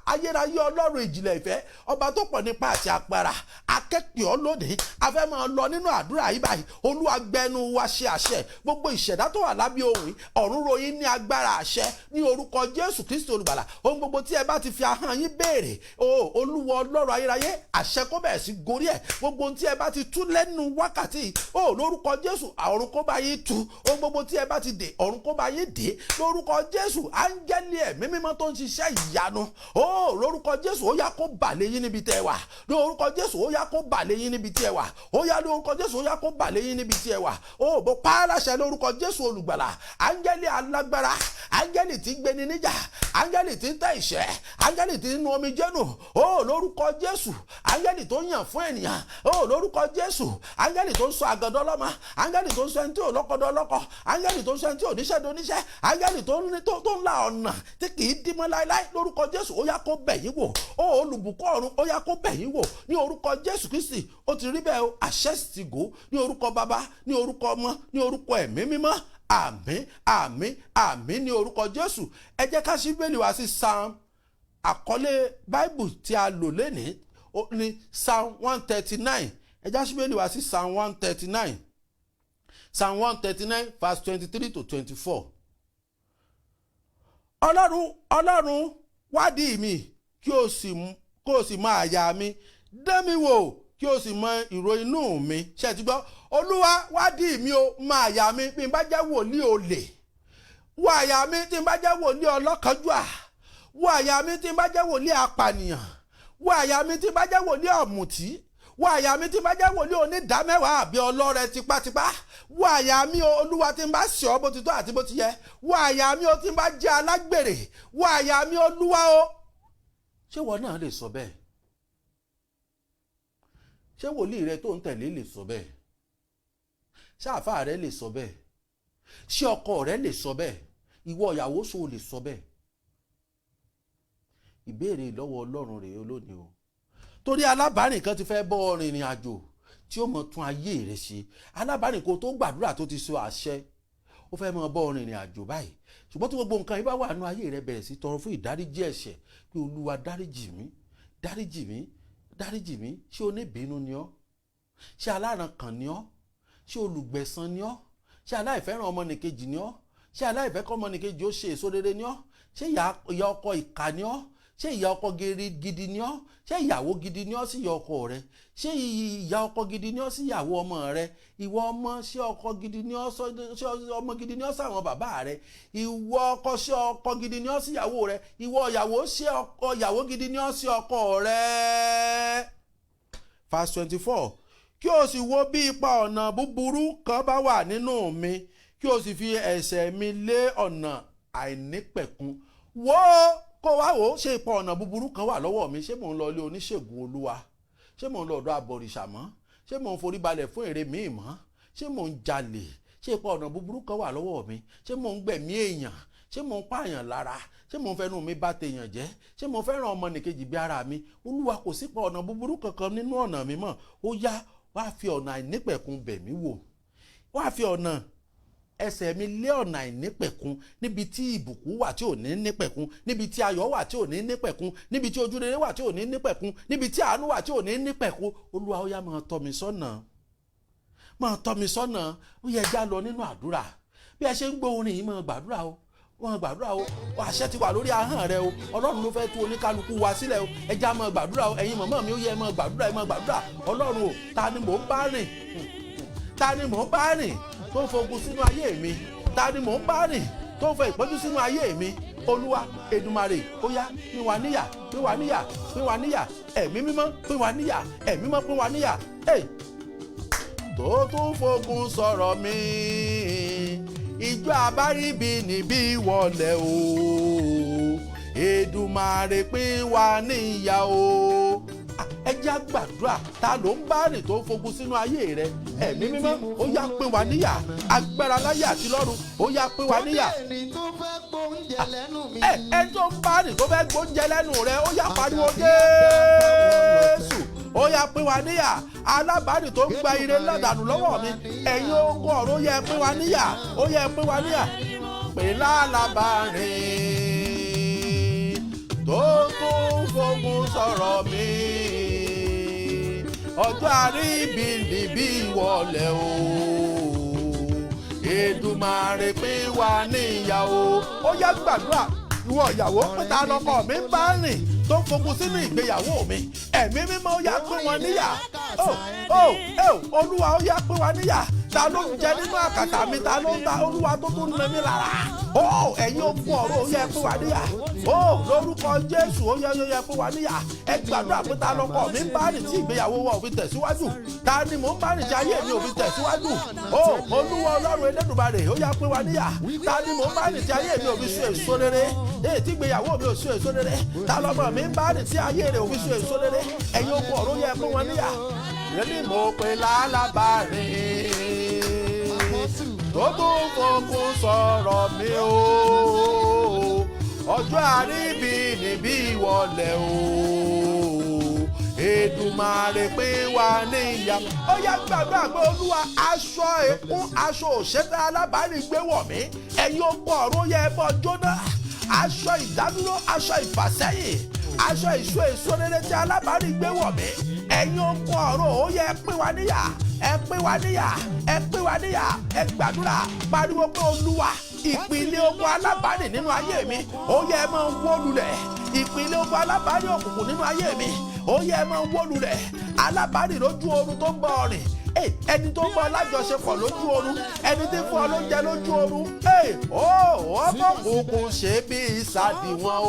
Ayérayé Ọlọ́run ìjìnlẹ̀ ìfẹ́, ọba tó pọ̀ nípa àti agbára, akẹ́kọ̀ọ́ lónìí, a fẹ́ máa lọ nínú àdúrà yìí báyìí. Olúwa, gbẹnu wa ṣe àṣẹ. Gbogbo ìṣẹ̀dá tó wà lábẹ́ ohùn yìí, ọ̀run ròyìn ní agbára àṣẹ ní orúkọ Jésù Kristi olùgbàlà. Ohun gbogbo tí ẹ bá ti fi ahọ́n yín béèrè o, Olúwa Ọlọ́run ayérayé, àṣẹ kó bẹ̀rẹ̀ sí gorí ẹ̀. Gbogbo ohun tí ẹ bá ti tú lẹ́nu wákàtí yìí o, lórúkọ Jésù, ọ̀run kó bá yín tú. Ohun gbogbo tí ẹ bá ti dè, ọ̀run kó bá yín dè lórúkọ Jésù. Áńgẹ́lì ẹ̀mí mímọ́ tó ń ṣiṣẹ́ ìyanu o, lórúkọ Jésù, ó yá kó bà lé yín níbi tẹ́ ẹ wà. Lórúkọ Jésù, ó yá kó bà lé yín níbi tí ẹ wà. Ó yá, lórúkọ Jésù, ó yá kó bà lé yín níbi tí ẹ wà. Ó bó pa á láṣẹ lórúkọ Jésù olùgbàlà. Áńgẹ́lì alágbára, áńgẹ́lì tí ń gbéni níjà, áńgẹ́lì tí ń tẹ́ ìṣẹ́, áńgẹ́lì tí ń nu omijé nù ó, lórúkọ Jésù, áńgẹ́lì tó yàn fún ènìyàn ó, lórúkọ Jésù, áńgẹ́lì tó ń sọ àgàdọ́ lọ́mọ, áńgẹ́lì tó ń sọ ẹni tí ò lọ́kọ̀dọ́ lọ́kọ, áńgẹ́lì tó ń sọ ẹni tí ò níṣẹ́ doníṣẹ́, áńgẹ́lì tó ń la ọ̀nà tí kì í dímọ́ láéláé, lórúkọ Jésù, ó yá kó bẹ̀ yín wò ó. Olùbùkún ọ̀run, ó yá kó bẹ̀ yín wò ní orúkọ Jésù Kristi. Ó ti rí bẹ́ẹ̀ o, àṣẹ sì ti gò ní orúkọ Bàbá, ní orúkọ Ọmọ, ní orúkọ Ẹ̀mí Mímọ́. Àmín, àmín, àmín ní orúkọ Jésù. Ẹ jẹ́ ká ṣí Bíbélì wá sí Psalm. Àkọlé Bible tí a lò lénìí ó ní Psalm 139. Ẹ já ṣí Bíbélì wá sí Psalm 139, Psalm 139 verse 23 to 24. Ọlọ́run, Ọlọ́run, wádìí mi, kí o sì mọ àyà mi. Dán mi wò, kí o sì mọ ìrò inú mi. Ṣe ti gbọ́? Olúwa, wádìí mi o, mọ àyà mi. Bí n bá jẹ́ wòlíì olè, wọ àyà mi. Tí n bá jẹ́ wòlíì ọlọ́kánjúà, wọ àyà mi. Tí n bá jẹ́ wòlíì apànìyàn, wọ àyà mi. Tí n bá jẹ́ wòlíì ọ̀mùtí, wọ àyà mi. Tí n bá jẹ́ wòlíì onídàámẹ́wàá àbí ọlọ́rẹ tipátipá, wọ àyà mi o. Olúwa, tí n bá ṣe ọ́ bó ti tọ́ àti bó ti yẹ, wọ àyà mi o. Tí n bá jẹ́ alágbèrè, wọ àyà mi, Olúwa o. Ṣé ìwọ náà lè sọ bẹ́ẹ̀? Ṣé wòlíì rẹ tó ń tẹ̀lé lè sọ bẹ́ẹ̀? Ṣé àáfàá rẹ lè sọ bẹ́ẹ̀? Ṣé ọkọ rẹ lè sọ bẹ́ẹ̀? Ìwọ ìyàwó, ṣó lè sọ bẹ́ẹ̀? Ìbéèrè lọ́wọ́ Ọlọ́run rèé lónìí o, torí alábàárìn kan ti fẹ́ bọ́ ọ rìnrìn àjò tí ó mọ̀ tún ayé rẹ̀ ṣe. Alábàárìn kò tó gbàdúrà tó ti sọ àṣẹ, ó fẹ́ mọ̀ bọ́ ọ rìnrìn àjò báyìí. Ṣùgbọ́n tí gbogbo nǹkan yìí bá wà nínú ayé rẹ̀, bẹ̀rẹ̀ sí tọrọ fún ìdáríjì ẹ̀ṣẹ̀ pé, "Olúwa, dáríjì mí, dáríjì mí, dáríjì mí." Ṣé oníbínú ni ọ́? Ṣé alárankàn ni ọ́? Ṣé olùgbẹ̀san ni ọ́? Ṣé aláìfẹ́ràn ọmọnìkejì ni ọ́? Ṣé aláìfẹ́ kọ́ ọmọnìkejì ó ṣe èso rere ni ọ́? Ṣé ìyá ọkọ ìkà ni ọ́? Ṣé ìyá ọkọ gidi ni ọ́? Ṣé ìyàwó gidi ni ọ́ sí ìyá ọkọ rẹ? Ṣé ìyá ọkọ gidi ni ọ́ sí ìyàwó ọmọ rẹ? Ìwọ ọmọ, ṣé ọkọ gidi ni ọ́? Ṣé ọmọ gidi ni ọ́ sáwọn bàbá rẹ? Ìwọ ọkọ, ṣé ọkọ gidi ni ọ́ sí ìyàwó rẹ? Ìwọ ìyàwó, ṣé ọkọ ìyàwó gidi ni ọ́ sí ọkọ rẹ? Verse 24: Kí o sì wo bí ipa ọ̀nà búburú kan bá wà nínú mi, kí o sì fi ẹsẹ̀ mi lé ọ̀nà àìnípẹ̀kun. Wò ó, kó wá wò ó, ṣé ipa ọ̀nà búburú kan wà lọ́wọ́ mi? Ṣé mò ń lọ ilé oníṣègùn, Olúwa? Ṣé mò ń lọ ọ̀dọ̀ abọ̀rìṣà mọ́? Ṣé mò ń forí balẹ̀ fún ère míì mọ́? Ṣé mò ń jalè? Ṣé ipa ọ̀nà búburú kan wà lọ́wọ́ mi? Ṣé mò ń gbẹ̀mí èèyàn? Ṣé mò ń pààyàn lára? Ṣé mò ń fẹnu mi bá tèèyàn jẹ́? Ṣé mo fẹ́ràn ọmọnìkejì bí ara mi? Olúwa, kò sípa ọ̀nà búburú kankan nínú ọ̀nà mi mọ́. Ó yá, wá fi ọ̀nà àìnípẹ̀kun bẹ̀ mí wò. Wá fi ọ̀nà ẹsẹ̀ mi lé ọ̀nà àìnípẹ̀kun, níbi tí ìbùkún wà tí ò ní nípẹ̀kun, níbi tí ayọ̀ wà tí ò ní nípẹ̀kun, níbi tí ojúrere wà tí ò ní nípẹ̀kun, níbi tí àánú wà tí ò ní nípẹ̀kun. Olúwa, ó yá, máa tọ́ mi sọ́nà, máa tọ́ mi sọ́nà. Ó yẹ já lọ nínú àdúrà. Bí ẹ ṣe ń gbọ́ orin yìí, máa gbàdúrà o, máa gbàdúrà o. Àṣẹ ti wà lórí ahọ́n rẹ o. Ọlọ́run ló fẹ́ tú oníkálukú wa sílẹ̀ o. Ẹ já máa gbàdúrà o. Ẹ̀yin màmá mi, ó yẹ ẹ máa gbàdúrà, ẹ máa gbàdúrà. Ọlọ́run o, ta ni mò ń bá rìn? Ta ni mò ń bá rìn tó ń fogun sínú ayé mi? Ta ni mò ń bá rìn tó ń fẹ́ ìpọ́njú sínú ayé mi? Olúwa Èdùmàrè, ó yá, pín wa níyà, pín wa níyà, pín wa níyà. Ẹ̀mí Mímọ́, pín wa níyà. Ẹ̀mí Mímọ́, pín wa níyà. Tó tún fogun sọ̀rọ̀ mi, ìjọ àbáríbi níbí wọlé o. Èdùmàrè, pín wa níyà o. Ẹ jẹ́ á gbàdúrà. Ta ló ń bá rìn tó ń fogun sínú ayé rẹ? Ẹ̀mí Mímọ́, ó yá, pín wa níyà. Agbára láyé àti lọ́run, ó yá, pín wa níyà. Ẹni tó fẹ́ gbóúnjẹ lẹ́nu mi. Ẹ tó ń bá rìn tó fẹ́ gbóúnjẹ lẹ́nu rẹ, ó yá, pariwo Jésù, ó yá, pín wa níyà. Alábàárìn tó ń gba ire lọ́dànù lọ́wọ́ mi, ẹ̀yin ogun ọ̀run, ó yẹ pín wa níyà, ó yẹ pín wa níyà. Pè lálábàárìn tó tún fogun sọ̀rọ̀ mi, ọjọ́ àríbi níbí wọlé o, Èdùmàrè pín wa níyà o. Ó yá, gbàdúrà. Ìwọ ìyàwó, pé ta lọkọ mi ń bá rìn tó ń fogun sínú ìgbéyàwó mi? Ẹ̀mí Mímọ́, ó yá, pín wọn níyà. Ó ó ó, Olúwa, ó yá, pín wa níyà. Ta ló ń jẹ nínú àkàtà mi? Ta ló ń ta, Olúwa, tó tún nà mí lára? Ó, ẹ̀yin ogun ọ̀run, ó yẹ pín wa níyà. Ó, lórúkọ Jésù, ó yẹ, ó yẹ, pín wa níyà. Ẹ gbàdúrà pé ta lọkọ mi ń bá rìn tí ìgbéyàwó wa ò fi tẹ̀síwájú? Ta ni mò ń bá rìn tí ayé mi ò fi tẹ̀síwájú? Ó, Olúwa Ọlọ́run Elédùmarè, ó yá, pín wa níyà. Ta ni mò ń bá rìn tí ayé mi ò fi so èso rere? Èyí tí ìgbéyàwó mi ò so èso rere. Ta lọmọ mi ń bá rìn tí ayé rẹ̀ ò fi so èso rere? Ẹ̀yin ogun ọ̀run, yẹ pín wọn níyà. Rẹ́lí mo pe lálábàárìn tó tún fokùn sọ̀rọ̀ mi o, ọjọ́ àríbi níbí ìwọlẹ̀ o, Èdùmàrè pín wa níyà. Ó yá, gbàgbọ́ àgbẹ̀. Olúwa, aṣọ èkún, aṣọ òṣèlú alábàárìn gbé wọ̀ mí, ẹ̀yin ogun ọ̀run, yẹ ẹ bọ́ jóná. Aṣọ ìdádúró, aṣọ ìfàsẹ́yìn, aṣọ ìṣó èso rere tí alábàárìn gbé wọ̀ mí, ẹ̀yin ogun ọ̀run, ó yẹ, ẹ pín wa níyà, ẹ pín wa níyà, ẹ pín wa níyà. Ẹ gbàdúrà, pariwo pé Olúwa, ìpìlẹ̀ ogun alábàárìn nínú ayé mi, ó yẹ, ẹ máa wó lulẹ̀. Ìpìlẹ̀ ogun alábàárìn òkùnkùn nínú ayé mi, ó yẹ, ẹ máa wó lulẹ̀. Alábàárìn lójú oorun tó ń bọ̀ ọ̀rìn, ẹni tó ń bọ alájọṣepọ̀ lójú oorun, ẹni tí ń fún ọ lóúnjẹ lójú oorun, ó ọmọ kùkùn ṣe bí ìsàdì wọn o.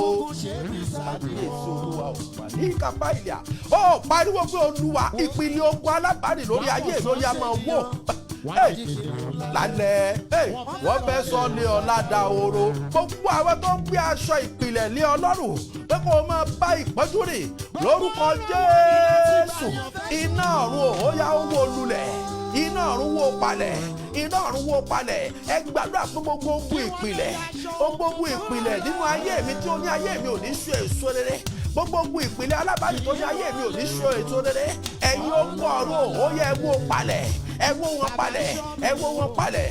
Kábíyèsí Olúwa ò wà ní kápá ìlà. Ó pariwo pé Olúwa, ìpìlẹ̀ ogun alábàárìn lórí ayé mi, ó yá, máa wó lálẹ́. Wọ́n fẹ́ sọ lé ọ̀la dahoro. Gbogbo àwọn tó ń gbé aṣọ ìpìlẹ̀ lé Ọlọ́run pé kó o máa bá ìpọ́njú rìn, lórúkọ Jésù, iná ọ̀run ò yá, ó wó lulẹ̀. Iná ọ̀run wó palẹ̀, iná ọ̀run wó palẹ̀. Ẹ gbàdúrà fún gbogbo ogun ìpìlẹ̀, gbogbo ogun ìpìlẹ̀ nínú ayé mi tí ó ní ayé mi ò ní so èso rere, gbogbo ogun ìpìlẹ̀ alábàárìn tó ní ayé mi ò ní so èso rere, ẹ̀yin ogun ọ̀run, ó yẹ, ẹ wó palẹ̀, ẹ wó wọn palẹ̀, ẹ wó wọn palẹ̀.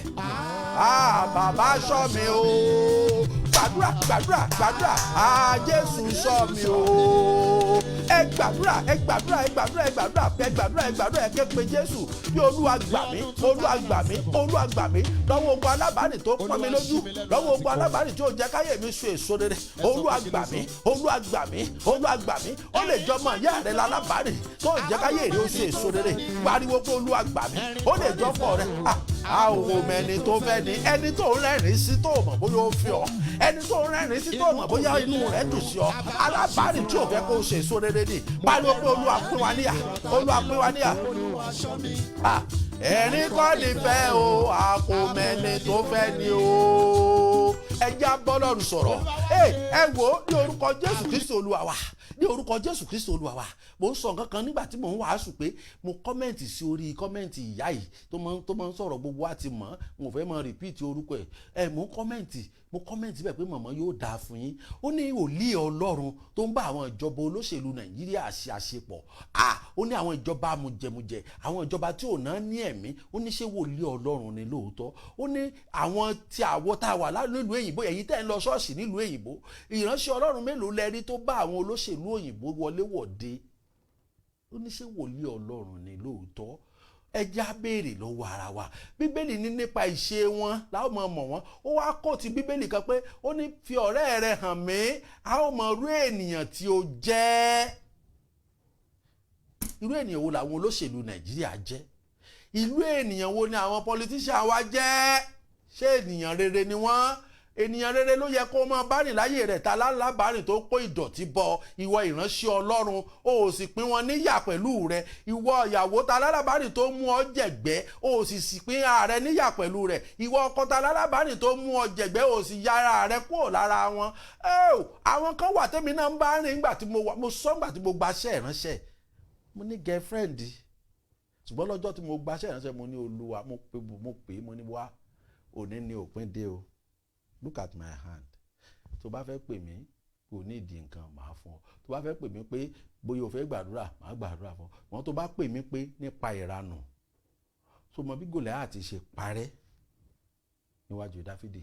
Ah, bàbá, ṣọ́ mi o. Gbàdúrà, gbàdúrà, gbàdúrà. Ah, Jésù, ṣọ́ mi o. Ẹ gbàdúrà, ẹ gbàdúrà, ẹ gbàdúrà, ẹ gbàdúrà, ẹ gbàdúrà, ẹ gbàdúrà. Ẹ ké pe Jésù bí Olúwa gbà mí, Olúwa gbà mí, Olúwa gbà mí lọ́wọ́ ogun alábàárìn tó pọ́n mi lójú, lọ́wọ́ ogun alábàárìn tí ó jẹ́ káyé mi so èso rere. Olúwa gbà mí, Olúwa gbà mí, Olúwa gbà mí. Ó lè jọmọ ìyá rẹ lálábàárìn tó jẹ́ káyé rẹ ó so èso rere. Pariwo pé Olúwa gbà mí. Ó lè jọpọ̀ rẹ. A ò mẹ́ni tó fẹ́ ni ẹni tó ń rẹ́rìn sí tó mọ̀ bóyá ó fi ọ, ẹni tó ń rẹ́rìn sí tó mọ̀ bóyá inú rẹ̀ dùn sí ọ, alábàárìn tí ò fẹ́ kó ṣe èso rere ni. Pariwo pé Olúwa pín wa níyà, Olúwa pín wa níyà. Ẹ̀rín kọ́ ni fẹ́ o, a kò mẹ́ni tó fẹ́ ni o. Ẹ já bọ́lọ́run sọ̀rọ̀. Ẹ wò ó, ní orúkọ Jésù Kristi Olúwa wa, ní orúkọ Jésù Kristi Olúwa wa. Mo ń sọ nǹkan kan nígbà tí mò ń wàásù pé mo comment sí orí comment ìyá yìí tó máa ń sọ̀rọ̀, gbogbo wa ti mọ̀, mo fẹ́ máa repeat orúkọ ẹ̀. Ẹ mo comment, mo comment bẹ́ẹ̀ pé màmá, yóò dáa fún yín. Ó ní wòlíì Ọlọ́run tó ń bá àwọn ìjọba olóṣèlú Nàìjíríà ṣe àṣepọ̀, ah, ó ní àwọn ìjọba amújẹmújẹ, àwọn ìjọba tí ò náà ní ẹ̀mí. Ó ní ṣé wòlíì Ọlọ́run ni lóòótọ́? Ó ní àwọn tí àwọ̀ tá a wà nílùú òyìnbó, ẹ̀yin tẹ́ ń lọ ṣọ́ọ̀ṣì nílùú òyìnbó, ìránṣẹ́ Ọlọ́run mélòó lẹ rí tó bá àwọn olóṣèlú òyìnbó wọlé wọ̀de? Ó ní ṣé wòlíì Ọlọ́run ni lóòótọ́? Ẹ já béèrè lọ́wọ́ ara wa. Bíbélì ní nípa ìṣe wọn láwọn mọ̀ mọ̀ wọ́n. Ó wá kó ti Bíbélì kan pé ó ní fi ọ̀rẹ́ rẹ hàn mí, a ó mọ irú ènìyàn tí ó jẹ́. Irú ènìyàn wo làwọn olóṣèlú Nàìjíríà jẹ́? Ìlú ènìyàn wo ni àwọn politician wa jẹ́? Ṣé ènìyàn rere ni wọ́n? Ènìyàn rere ló yẹ kó máa bá rìn láyé rẹ̀. Ta lálábàárìn tó kó ìdọ̀tí bọ ìwọ ìránṣẹ́ Ọlọ́run, o ò sì pín wọn níyà pẹ̀lú rẹ̀? Ìwọ ìyàwó, ta lálábàárìn tó mú ọ jẹ̀gbẹ́, o ò sì sì pín ààrẹ níyà pẹ̀lú rẹ̀? Ìwọ ọkọ, ta lálábàárìn tó mú ọ jẹ̀gbẹ́, o ò sì yára rẹ kúrò lára wọn? Àwọn kan wà tẹ́mi náà ń bá rìn nígbà tí mo wà, mo sọ nígbà tí mo gbaṣẹ́ ìránṣẹ́. Mo ní girlfriend, ṣùgbọ́n lọ́jọ́ tí mo gbaṣẹ́ ìránṣẹ́, mo ní, "Olúwa," mo pè, mo pè é, mo ní, "Wá, òní ni òpin dé o. Look at my hand. Tó bá fẹ́ pè mí, kò ní ìdí nǹkan, màá fún ọ. Tó bá fẹ́ pè mí pé bóyá o fẹ́ gbàdúrà, màá gbàdúrà fún ọ. Wọ́n tó bá pè mí pé nípa ìranù tó mọ bí Gòláyátì ṣe parẹ́ níwájú Dáfídì,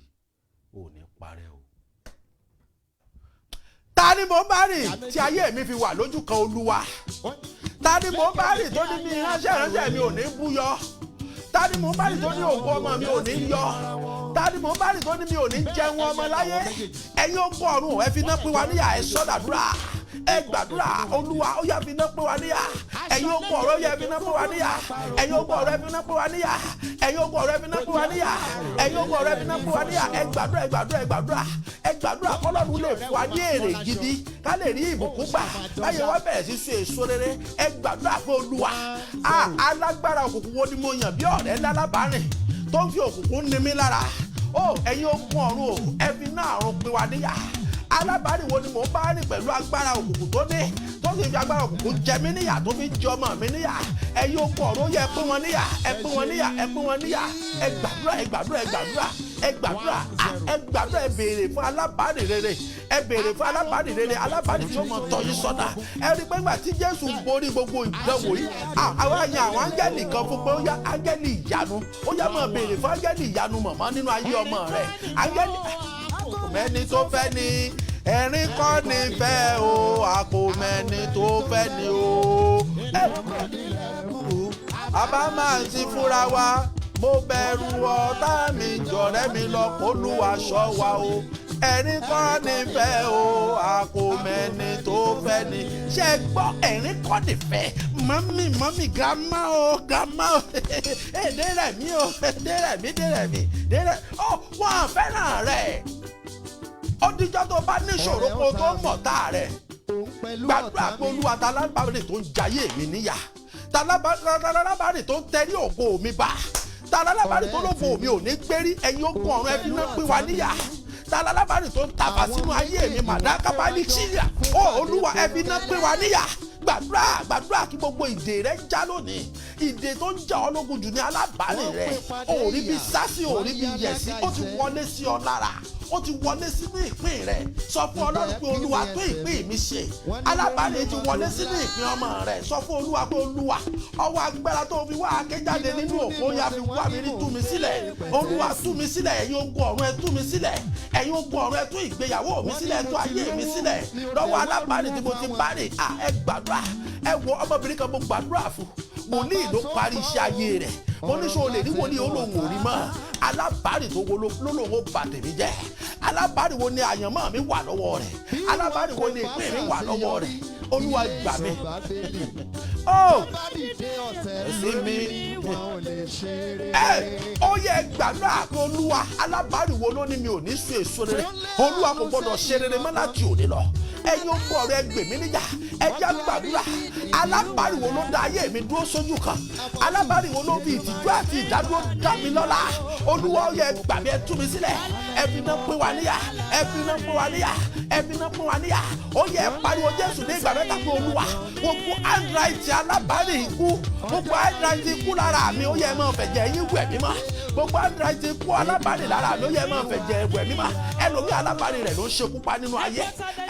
ò ní parẹ́ o." Ta ni mo bá rìn tí ayé mi fi wà lójú kan, Olúwa? Ta ni mo bá rìn tó ní mi ránṣẹ́ mi ò ní búyọ? Ta ni mo bá rìn tó ní ògo ọmọ mi ò ní yọ? Ta ni mo bá rìn tó ní mi ò ní jẹun ọmọ láyé? Ẹ̀yin ogun ọ̀run, ẹ fi iná pín wa níyà. Ẹ sọ́dàdúrà, ẹ gbàdúrà. Olúwa, ó yá, fi iná pín wa níyà. Ẹ̀yin ogun ọ̀run, ó yá, fi iná pín wa níyà. Ẹ̀yin ogun ọ̀run, ẹ fi iná pín wa níyà. Ẹ̀yin ogun ọ̀run, ẹ fi iná pín wa níyà. Ẹ̀yin ogun ọ̀run, ẹ fi iná pín wa níyà. Ẹ gbàdúrà, ẹ gbàdúrà, ẹ gbàdúrà, ẹ gbàdúrà kọ́lọ́run lè fún wa ní èrè gidi, ká lè rí ìbùkún gbà láyé wa, bẹ̀rẹ̀ sí so èso rere. Ẹ gbàdúrà pé, Olúwa, alágbára òkùnkùn wo ni mo yàn bí ọ̀rẹ́ lálábàárìn tó ń fi òkùnkùn ní mi lára ó? Ẹ̀yin ogun ọ̀run o, ẹ fi iná àrùn pín wa níyà. Alábàárìn wo ni mò ń bá rìn pẹ̀lú agbára òkùnkùn tó ní, tó sì fi agbára òkùnkùn jẹ mí níyà, tó fi jẹ ọmọ mi níyà? Ẹ̀yin ogun ọ̀run, yẹ pín wọn níyà, ẹ pín wọn níyà, ẹ pín wọn níyà. Ẹ gbàdúrà, ẹ gbàdúrà, ẹ gbàdúrà, ẹ gbàdúrà, ẹ gbàdúrà. Ẹ béèrè fún alábàárìn rere, ẹ béèrè fún alábàárìn rere, alábàárìn tí ó mọ tọ́ yín sọ́nà. Ẹ rí pé ìgbà tí Jésù borí gbogbo ìdánwò yìí, àwọn àyàn àwọn áńgẹ́lì kan fún pé ó yá, áńgẹ́lì ìyanu, ó yá, máa béèrè fún áńgẹ́lì ìyanu mọ̀mọ́ nínú ayé ọmọ rẹ̀. Áńgẹ́lì mẹ́ni tó fẹ́ ni, ẹ̀rín kọ́ ní fẹ́ o, àpò mẹ́ni tó fẹ́ ni o. Àbá máa ti fúnra wa, mo bẹ̀rù ọ̀tá mi jọ̀rẹ́ mi lọ, k'Olúwa ṣọ́ wa o. Ẹ̀rín kọ́ ní fẹ́ o, àpò mẹ́ni tó fẹ́ ni. Ṣé ẹ gbọ́? Ẹ̀rín kọ́ ní fẹ́. Mummy, mummy, grandma o, grandma o, èdè rẹ̀ mi o, èdè rẹ̀ mi, dé rẹ̀ mi, dé rẹ̀ ọ, wọ́n fẹ́ràn rẹ̀. Ó díjọ́ tó bá níṣòro kó tó mọ̀ tá rẹ̀. Gbàdúrà pé, Olúwa, ta lábàárìn tó ń jayé mi níyà? Ta lábàárìn tó ń tẹrí ògo mi bá? Ta lábàárìn tó lógo mi ò ní gbérí? Ẹ̀yin ogun ọ̀run, ẹ fi iná pín wa níyà. Ta lábàárìn tó ń tàfà sínú ayé mi? Màdákábálí síríà ó, Olúwa, ẹ fi iná pín wa níyà. Gbàdúrà, gbàdúrà kí gbogbo ìdè rẹ já lónìí. Ìdè tó ń jà ọ́ lógun jù ní alábàárìn rẹ. Ò rí bí sásì, ò rí bí yẹ̀sí, ó ti wọlé sí ọ lára, ó ti wọlé sínú ìpín rẹ. Sọ fún Ọlọ́run pé, "Olúwa, tó ìpín mi ṣe." Alábàárìn ti wọlé sínú ìpín ọmọ rẹ. Sọ fún Olúwa pé, "Olúwa, ọwọ́ agbára tó fi wá akéjáde nínú òkú ya fi wá mi rí, tú mi sílẹ̀. Olúwa, tú mi sílẹ̀. Ẹ̀yin ogun ọ̀run, ẹ tú mi sílẹ̀. Ẹ̀yin ogun ọ̀run, ẹ tú ìgbéyàwó mi sílẹ̀, ẹ tú ayé mi sílẹ̀ lọ́wọ́ alábàárìn tí mo ti bá rìn." À, ẹ gbàdúrà. Ẹ wo ọmọbìnrin kan, mo gbàdúrà fún, wòlíì ló parí iṣẹ́ ayé rẹ̀. Mo ní sọ lè rí wòlíì, ó lòun ò rí mọ́. Alábàárìn tó wo ló lòun ó bà tèmi jẹ́? Alábàárìn wo ni àyànmọ́ mi wà lọ́wọ́ rẹ̀? Alábàárìn wo ni ìpín mi wà lọ́wọ́ rẹ̀? Olúwa, gbà mí. Ó sí mi. Ẹ ó yẹ gbàdúrà pé, Olúwa, alábàárìn wo ló ní mi ò ní so èso rere? Olúwa, kò gbọdọ̀ ṣe rere mọ́ láti òní lọ. Ẹ̀yin ogun ọ̀rọ̀, ẹ gbè mí níjà. Ẹ jẹ́ gbàdúrà. Alábàárìn wo ló dá ayé mi dúró sójú kan? Alábàárìn wo ló fi ìtìjú àti ìdádúró dá mi lọ́lá? Olúwa, ó yẹ gbà mí, ẹ tú mi sílẹ̀. Ẹ fi iná pín wa níyà, ẹ fi iná pín wa níyà, ẹ fi iná pín wa níyà. Ó yẹ pariwo Jésù ní ìgbà mẹ́ta pé, Olúwa, gbogbo handwriting alábàárìn ikú, gbogbo handwriting ikú lára mi, ó yẹ máa fẹ̀jẹ̀ yín wẹ̀ mí mọ́. Gbogbo handwriting ikú alábàárìn lára mi, ó yẹ máa fẹ̀jẹ̀ wẹ̀ mí mọ́. Ẹlòmíì, alábàárìn rẹ̀ ló ń ṣekú pa nínú ayé.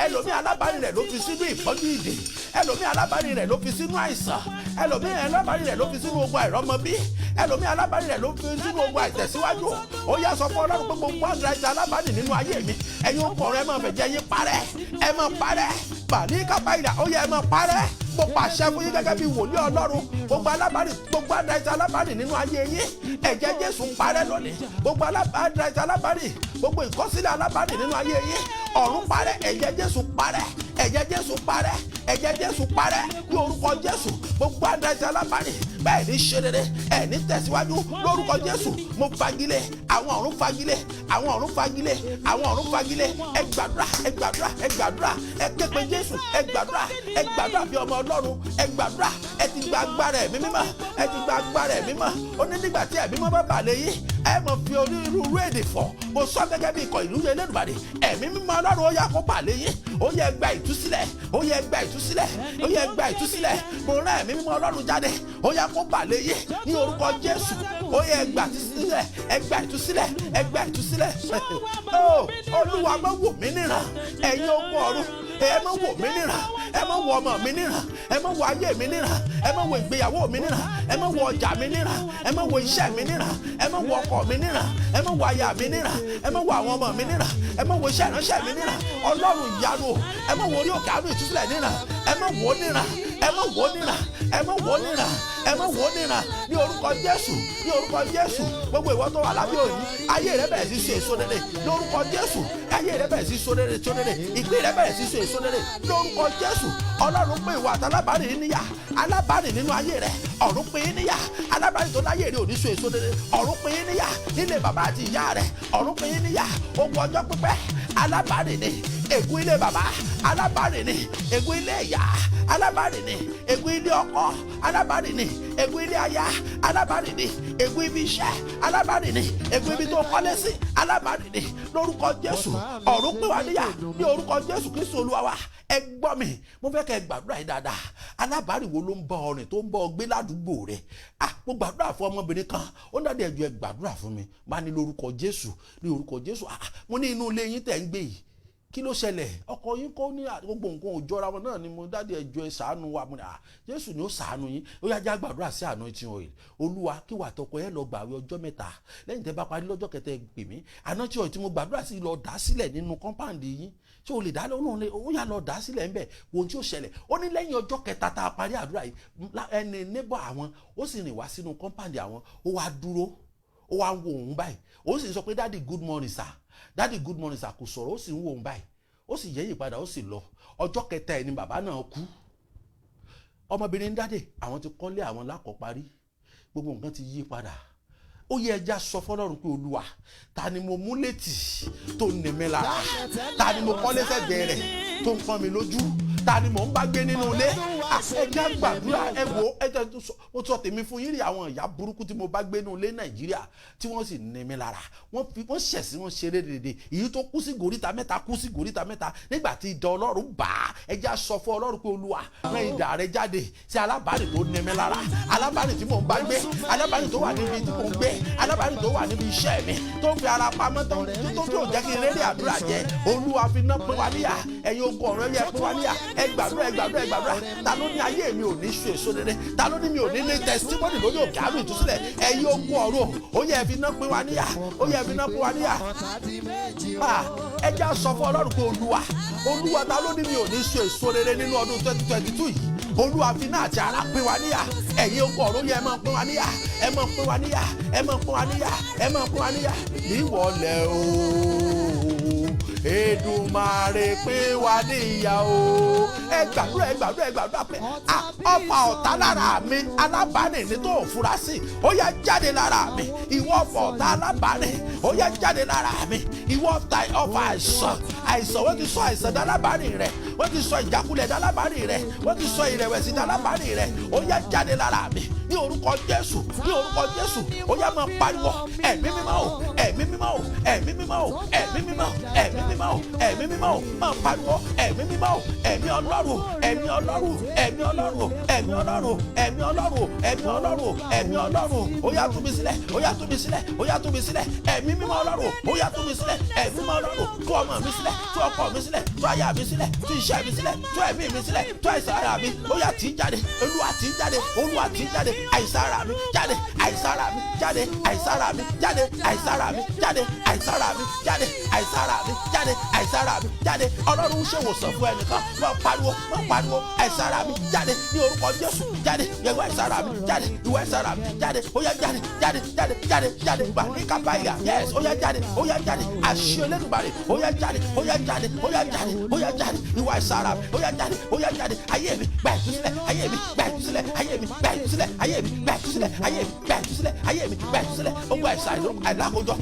Ẹlòmíì, alábàárìn rẹ̀ ló fi sínú ìpọ́njú ìdè. Ẹlòmíì, alábàárìn rẹ̀ ló fi sínú àìsàn. Ẹlòmíì, alábàárìn rẹ̀ ló fi sínú ogun àìrọ́mọbí. Ẹlòmíì, alábàárìn rẹ̀ ló fi sínú ogun àìtẹ̀síwájú. Ó yá, sọ fún Ọlọ́run pé gbogbo handwriting alábàárìn nínú ayé mi, ẹ̀yin ó kọ̀ rẹ̀, máa fẹ̀jẹ̀ yín parẹ́, ẹ máa parẹ́. Bàní kábàáyà, ó yẹ ẹ máa parẹ́. Mo pàṣẹ fún yín gẹ́gẹ́ bí wòlíì Ọlọ́run, gbogbo alábàárìn, gbogbo handwriting alábàárìn nínú ayé yín, ẹ̀jẹ̀ Jésù ń parẹ́ lónìí. Gbogbo handwriting alábàárìn, gbogbo ìkọsílẹ̀ alábàárìn nínú ayé yín, ọ̀run parẹ́. Ẹ̀jẹ̀ Jésù parẹ́, ẹ̀jẹ̀ Jésù parẹ́, ẹ̀jẹ̀ Jésù parẹ́ ní orúkọ Jésù. Gbogbo handwriting alábàárìn bẹ́ẹ̀ ní ṣe rere, ẹ̀ ní tẹ̀síwájú lórúkọ Jésù. Mo fagilé, àwọn ọ̀run fagilé, àwọn ọ̀run fagilé, àwọn ọ̀run fagilé. Ẹ gbàdúrà, ẹ gbàdúrà, ẹ gbàdúrà. Ẹ képe Jésù, ẹ gbàdúrà, ẹ gbàdúrà bí ọmọ Ọlọ́run. Ẹ gbàdúrà. Ẹ ti gba agbára Ẹ̀mí Mímọ́, ẹ ti gba agbára Ẹ̀mí Mímọ́. Ó ní nígbà tí Ẹ̀mí Mímọ́ bá bà lé yín. Ẹ mọ̀ fi onírúurú èdè fọ̀. Mo sọ gẹ́gẹ́ bí ikọ̀ ìlú Elédùmarè. Ẹ̀mí mímọ́ Ọlọ́run, ó yá kó bà lé yín. Ó yẹ gba ìtúsílẹ̀, ó yẹ gba ìtúsílẹ̀, ó yẹ gba ìtúsílẹ̀. Mo rán ẹ̀mí mímọ́ Ọlọ́run jáde, ó yá kó bà lé yín ní orúkọ Jésù. Ó yẹ gba ìtúsílẹ̀, ẹ gba ìtúsílẹ̀, ẹ gba ìtúsílẹ̀. Ó Olúwa, má wò mí níran. Ẹ̀yin ogun ọ̀run, ẹ má wò mí níran, ẹ má wò ọmọ mi níran, ẹ má wò ayé mi níran, ẹ má wò ìgbéyàwó mi níran, ẹ má wò ọjà mi níran, ẹ má wò iṣẹ́ mi níran, ẹ má wò ọkọ mi níran, ẹ má wò aya mi níran, ẹ má wò àwọn ọmọ mi níran, ẹ má wò iṣẹ́ ìránṣẹ́ mi níran. Ọlọ́run ìyanu o, ẹ má wò orí òkè àánú ìtúsílẹ̀ níran. Ẹ má wò níran, ẹ má wò níran, ẹ má wò níran, ẹ má wò níran ní orúkọ Jésù, ní orúkọ Jésù. Gbogbo ìwọ tó wà lábẹ́ òyìn, ayé rẹ bẹ̀rẹ̀ sí so èso rere lórúkọ Jésù. Ayé rẹ bẹ̀rẹ̀ sí so rere, so rere. Ìpín rẹ bẹ̀rẹ̀ sí so èso rere lórúkọ Jésù. Ọlọ́run pé ìwọ àtàlábàárìn níyà, alábàárìn nínú ayé rẹ, ọ̀run pín in níyà. Alábàárìn tó láyé rẹ ò ní so èso rere, ọ̀run pín in níyà. Nílé bàbá àti ìyá rẹ, ọ̀run pín in níyà. Ogun ọjọ́ pípẹ́, alábàárìn ni. Ègún ilé bàbá, alábàárìn ni. Ègún ilé ìyá, alábàárìn ni. Ègún ilé ọkọ, alábàárìn ni. Ègún ilé aya, alábàárìn ni. Ègún ibi iṣẹ́, alábàárìn ni. Ègún ibi tó kọ́lé sí, alábàárìn ni. Lórúkọ Jésù, ọ̀run pín wa níyà ní orúkọ Jésù Kristu Olúwa wa. Ẹ gbọ́ mi, mo fẹ́ kẹ́ ẹ gbàdúrà yìí dáadáa. Alábàárìn wo ló ń bá ọ rìn, tó ń bá ọ gbé ládùúgbò rẹ? Ah, mo gbàdúrà fún ọmọbìnrin kan, ó ń dàdí ẹjọ́, ẹ gbàdúrà fún mi. Má ní lórúkọ Jésù, ní orúkọ Jésù. Ah, mo ní inú ilé yín tẹ̀ ń gbé yìí, kí ló ṣẹlẹ̀? Ọkọ yín kọ́ ní gbogbo nǹkan ò jọra wọn náà ni. Mo dádì, ẹjọ́, ẹ ṣàánú wa. Mo ní à, Jésù ni ó ṣàánú yín. Ó yá, já gbàdúrà sí anointing oil. Olúwa, kí wà tọkọ ẹ lọ gbàwé ọjọ́ 3. Lẹ́yìn tẹ́ bá parí lọ́jọ́ kẹtẹ, pè mí. Anointing oil tí mo gbàdúrà sí, lọ dá sílẹ̀ nínú compound yín. Tí o lè dá lọ́nà, ó yá, lọ dá sílẹ̀ ńbẹ̀, wo ohun tí ó ṣẹlẹ̀. Ó ní lẹ́yìn ọjọ́ kẹta tá a parí àdúrà yìí, ẹni neighbor àwọn, ó sì rìn wá sínú compound àwọn, ó wá dúró, ó wá ń wo òun báyìí. Ó sì sọ pé, "Daddy, good morning sir. Daddy, good morning sir." Kò sọ̀rọ̀, ó sì ń wo òun báyìí, ó sì yẹ́yìn padà, ó sì lọ. Ọjọ́ kẹta ẹ̀ ni bàbá náà kú. Ọmọbìnrin, "Daddy, àwọn ti kọ́lé àwọn lákọ̀ọ́parí, gbogbo nǹkan ti yí padà." Ó yẹ ẹja sọ fọlọ́run pé, "Olúwa, ta ni mo mú létí tó ní mi lára? Ta ni mo kọ́lé sẹ́gbẹ̀ẹ́ rẹ̀ tó ń pọ́n mi lójú? Ta ni mò ń bá gbé nínú ilé?" Ẹja gbàdúrà. Ẹ wo, ẹ jẹ́ tó sọ, mo sọ tèmi fún yín rí. Àwọn ìyá burúkú tí mo bá gbé nínú ilé Nàìjíríà tí wọ́n sì ní mi lára, wọ́n fi wọ́n ṣẹ̀sí, wọ́n ṣeré dédé. Èyí tó kú sí gòríta mẹ́ta, kú sí gòríta mẹ́ta nígbà tí idà Ọlọ́run bá a. Ẹja sọ fún Ọlọ́run pé, "Olúwa, rán idà rẹ jáde sí alábàárìn tó ní mi lára, alábàárìn tí mò ń bá gbé, alábàárìn tó wà níbi tí mò ń gbé, alábàárìn tó wà níbi iṣẹ́ mi, tó ń fi ara pamọ́, tó tó jẹ́ kí n rẹ́rẹ́ àdúrà jẹ́. Olúwa, fi iná pín wa níyà. Ẹ̀yin ogun ọ̀rọ̀, yẹ pín wa níyà." Ẹ gbàdúrà, ẹ gbàdúrà, ẹ gbàdúrà. Ta ló ní ayé mi ò ní ṣe èso rere? Ta ló ní mi ò ní ní testimony lórí òkè àánú ìtúsílẹ̀? Ẹ̀yin ogun ọ̀run, ó yẹ fi iná pín wa níyà, ó yẹ fi iná pín wa níyà. Ah, ẹ jẹ́ á sọ fún Ọlọ́run pé, "Olúwa, Olúwa, ta ló ní mi ò ní ṣe èso rere nínú ọdún 2022 yìí? Olúwa, fi iná àti àrá pín wa níyà. Ẹ̀yin ogun ọ̀run, yẹ ẹ máa pín wa níyà, ẹ máa pín wa níyà, ẹ máa pín wa níyà, ẹ máa pín wa níyà." Níwọlẹ̀ o, Èdùmàrè pín wa níyà o. Ẹ gbàdúrà, ẹ gbàdúrà, ẹ gbàdúrà pé, ah, ọfà ọ̀tá lára mi, alábàárìn ní tó fura sí, ó yá, jáde lára mi. Ìwọ ọfà ọ̀tá alábàárìn, ó yá, jáde lára mi. Ìwọ ọfà àìsàn, àìsàn, wọ́n ti sọ àìsàn dálábàárìn rẹ̀, wọ́n ti sọ ìjákulẹ̀ dálábàárìn rẹ̀, wọ́n ti sọ ìrẹ̀wẹ̀sì dálábàárìn rẹ̀, ó yá, jáde lára mi ní orúkọ Jésù, ní orúkọ Jésù. Ó yá, máa pariwo, "Ẹ̀mí mímọ́ o, Ẹ̀mí mímọ́ o, Ẹ̀mí mímọ́ o, Ẹ̀mí mímọ́, Ẹ̀mí mímọ́ o, Ẹ̀mí mímọ́ o." Máa pariwo, "Ẹ̀mí mímọ́ o, Ẹ̀mí Ọlọ́run, Ẹ̀mí Ọlọ́run, Ẹ̀mí Ọlọ́run, Ẹ̀mí Ọlọ́run, Ẹ̀mí Ọlọ́run, Ẹ̀mí Ọlọ́run, Ẹ̀mí Ọlọ́run, ó yá, tú mi sílẹ̀, ó yá, tú mi sílẹ̀, ó yá, tú mi sílẹ̀. Ẹ̀mí mímọ́ Ọlọ́run, ó yá, tú mi sílẹ̀. Ẹ̀mí mímọ́ Ọlọ́run, tú ọmọ mi sílẹ̀, tú ọkọ mi sílẹ̀, tú aya mi sílẹ̀, tú iṣẹ́ mi sílẹ̀, tú ẹ̀mí mi sílẹ̀, tú àìsàn ara mi, ó yá, tì í jáde. Olúwa, tì í jáde. Olúwa, tì í jáde. Àìsàn ara mi jáde, àìsàn ara mi jáde, àìsàn ara mi jáde, àìsàn ara mi jáde, àìsàn ara mi jáde, àìsàn ara mi jáde, àìsàn ara mi jáde." Ọlọ́run ń ṣèwòsàn fún ẹnìkan. Wọ́n pariwo, wọ́n pariwo, "Àìsàn ara mi jáde ní orúkọ Jésù. Jáde, ìwọ àìsàn ara mi jáde, ìwọ àìsàn ara mi jáde. Ó yá, jáde, jáde, jáde, jáde, jáde." Gbà ní kábàáyà. Yes, ó yá, jáde, ó yá, jáde. Àṣẹ Olódùmarè, ó yá, jáde, ó yá, jáde, ó yá, jáde, ó yá, jáde. Ìwọ àìsàn ara mi, ó yá, jáde, ó yá, jáde. Ayé mi, gbà ìtúsílẹ̀. Ayé mi, gbà ìtúsílẹ̀. Ayé mi, gbà ìtúsílẹ̀. Ayé mi, gbà ìtúsílẹ̀. Ayé mi, gbà ìtúsílẹ̀. Ayé mi, gbà ìtúsílẹ̀. Ogun àìsàn àìlákojọ,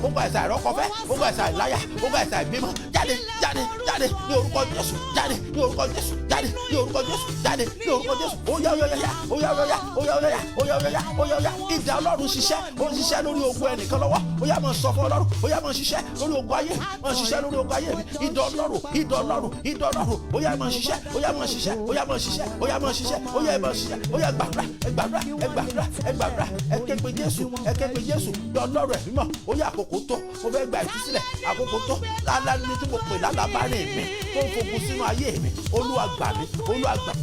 ogun àìsàn àìrọ́kọfẹ́, ogun àìsàn àìláyà, ogun àìsàn àìbímọ, jáde, jáde, jáde ní orúkọ Jésù. Jáde ní orúkọ Jésù, jáde. Jáde ní orúkọ Jésù. Jáde ní orúkọ Jésù. Ó yá, ó yá, ó yá, ó yá, ó yá, ó yá, ó yá, ó yá, ó yá, ó yá. Idà Ọlọ́run ṣiṣẹ́, ó ń ṣiṣẹ́ lórí ogun ẹnìkan lọ́wọ́. Ó yá, máa sọ fún Ọlọ́run. Ó yá, máa ṣiṣẹ́ lórí ogun ayé, máa ṣiṣẹ́ lórí ogun ayé mi. Idà Ọlọ́run, idà Ọlọ́run, idà Ọlọ́run. Ó yá, máa ṣiṣẹ́. Ó yá, máa ṣiṣẹ́. Ó yá, máa ṣiṣẹ́. Ó yá, máa ṣiṣẹ́. Ó yá, máa ṣiṣẹ́. Ó yá, gbàdúrà, ẹ gbàdúrà, ẹ gbàdúrà, ẹ gbàdúrà. Ẹ ké pe Jésù, ẹ ké pe Jésù. Ọlọ́run ẹ̀mí mọ̀. Ó yá, àkókò tó, mo fẹ́ gba ìtúsílẹ̀. Àkókò tó, lálá ní tí mo pè lálábàárìn mi tó ń fogun sínú ayé mi. Olúwa gbà mí, Olúwa gbà mí.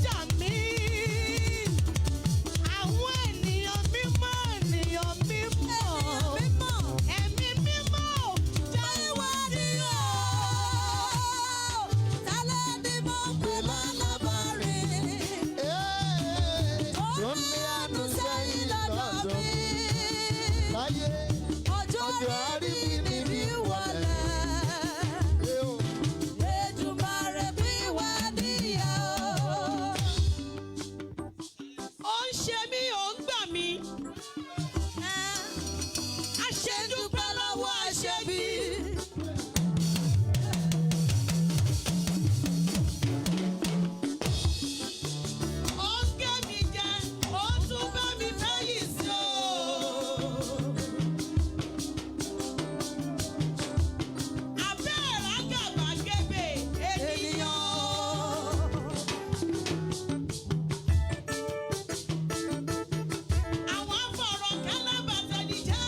Àwọn ènìyàn mímọ́, ènìyàn mímọ́, ẹ̀mí mímọ́, jáwé ní o. Tálẹ́ ní mo pè lálábàárìn. Ó ní àánú sẹ́yìn lọ́dọ̀ mi. Ọjọ́ rí mi níbi wọlé. Èdùmàrè bí wà níyà o. Ó ń ṣe mí, ó ń gbà mí. Àṣedúpẹ́ lọ́wọ́ àṣebí. Ó ń gé mi jẹ, ó ń tún bá mi fẹ́yìn sí o. Abẹ́ ìrágàbàgebè ènìyàn. Àwọn afọ̀rọ̀ kálábàtẹ̀lì jẹ́.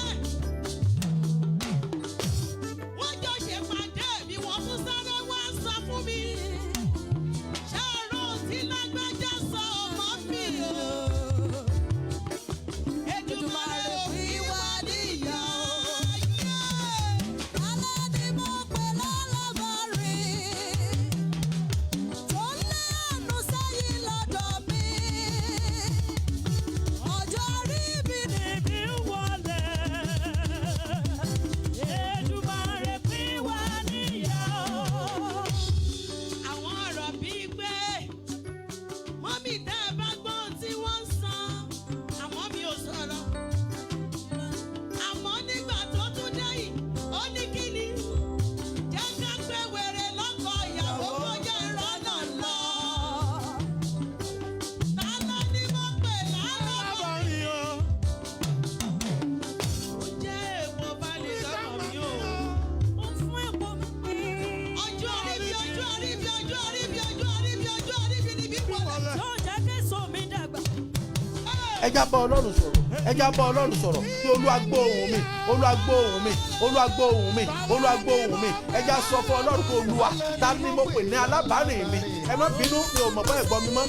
Wọ́n jọ ṣèpàdé mi, wọ́n tún sáré wá sọ fún mi. Ṣé ọ̀rọ̀ tí lágbájá sọ ọmọ mi o? Èdùmàrè ò fi wá níyà o. Alẹ́ ni mo pè lálábàárìn. Tó lẹ́nu sẹ́yìn lọ́dọ̀ mi. Ọjọ́ rí mi Níbi wọlé, Èdùmàrè pín wá níyà o. Àwọn ọ̀rọ̀ bíi pé mọ́mì tẹ́ ẹ bá gbọ́ ohun tí wọ́n ń san, àmọ́ mi ò sọ̀rọ̀. Àmọ́ nígbà tó tún dé yìí, ó ní kí ni? Jẹ́ ká pé wèrè lọ́kọ ìyàwó kó jẹ́ ìrọ́nà lọ. Ta ló ní mo pè lálọ́? Ó jẹ́ èèwọ̀ balẹ̀ sọ́kàn mi o. Ó fún èpo mi. Ọjọ́ orí mi, ọjọ́ orí mi, ọjọ́ orí mi, ọjọ́ orí mi, ọjọ́ orí mi níbí wọlé. Yóò jẹ́ késo mi dàgbà. Ẹ já bá Ọlọ́run sọ̀rọ̀, ẹ já bá Ọlọ́run sọ̀rọ̀ kí Olúwa gbọ́ ohùn mi, Olúwa gbọ́ ohùn mi, Olúwa gbọ́ ohùn mi, Olúwa gbọ́ ohùn mi. Ẹ já sọ fún Ọlọ́run pé Olúwa, ta ni mo pè ní alábàárìn mi? Ẹ má bínú, mi ò mọ̀ bọ́ ẹ̀gbọ́n mi mọ́.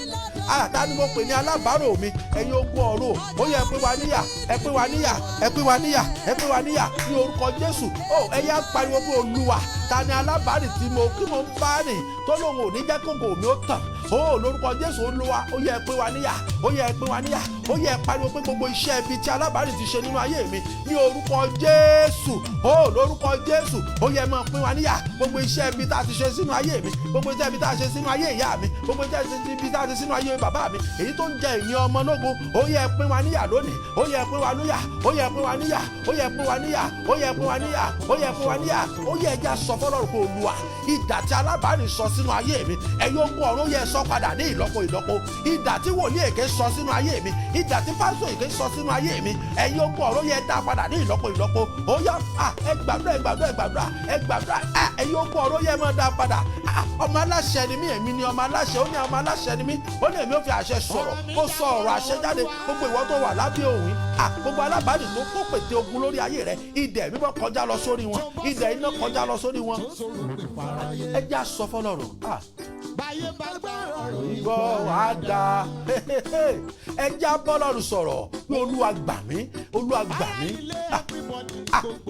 Ah, ta ni mo pè ní alábàárò mi? Ẹ̀yin ogun ọ̀run, ó yẹ ẹ pín wa níyà, ẹ pín wa níyà, ẹ pín wa níyà, ẹ pín wa níyà ní orúkọ Jésù. Ó ẹ yá pariwo pé Olúwa, ta ni alábàárìn tí mo kí mo ń bá rìn tó lóun ò ní jẹ́ kókò mi ó tàn? Ó lórúkọ Jésù, Olúwa, ó yẹ ẹ pín wa níyà, ó yẹ ẹ pín wa níyà. Ó yẹ ẹ pariwo pé gbogbo iṣẹ́ ibi tí alábàárìn ti ṣe nínú ayé mi ní orúkọ Jésù. Ó lórúkọ Jésù, ó yẹ máa pín wa níyà. Gbogbo iṣẹ́ ibi tá a ti ṣe sínú ayé mi, gbogbo iṣẹ́ ibi tá a ṣe sínú ayé ìyá mi, gbogbo iṣẹ́ ibi tá a ṣe sínú ayé bàbá mi, èyí tó ń jẹ ìní ọmọ lógun, ó yẹ pín wa níyà lónìí. Ó yẹ pín wa níyà, ó yẹ pín wa níyà, ó yẹ pín wa níyà, ó yẹ pín wa níyà, ó yẹ pín wa níyà. Ó yẹ ẹja sọ fọ́lọ́run pé Olúwa, idà tí alábàárìn sọ sínú ayé mi, ẹ̀yin ogun ọ̀run, yẹ sọ padà ní ìlọ́po ìlọ́po. Idà tí wòlíì èké sọ sínú ayé mi, idà tí pásítọ̀ èké sọ sínú ayé mi, ẹ̀yin ogun ọ̀run, yẹ dá padà ní ìlọ́po ìlọ́po. Ó yá, ẹ gbàdúrà, ẹ gbàdúrà, ẹ gbàdúrà, ẹ gbàdúrà. Ẹ̀yin ogun ọ̀run, yẹ máa dá padà. Ọmọ aláṣẹ ni mí, èmi ni ọmọ aláṣẹ. Ó ní ọmọ aláṣẹ ni mí. Ó ní èmi ó fi àṣẹ sọ̀rọ̀. Ó sọ ọ̀rọ̀ àṣẹ jáde. Gbogbo ìwọ tó wà lábẹ́ òun, gbogbo alábàárìn tó kó pète ogun lórí ayé rẹ, idẹ̀ mímọ́ kọjá lọ sórí wọn, idẹ̀ iná kọjá lọ sórí wọn. Ẹ jẹ́ á sọ fọ́lọ́run. Gbọ́ wàá da. Ẹ jẹ́ á bọ́lọ́run sọ̀rọ̀ pé Olúwa gbà mí, Olúwa gbà mí.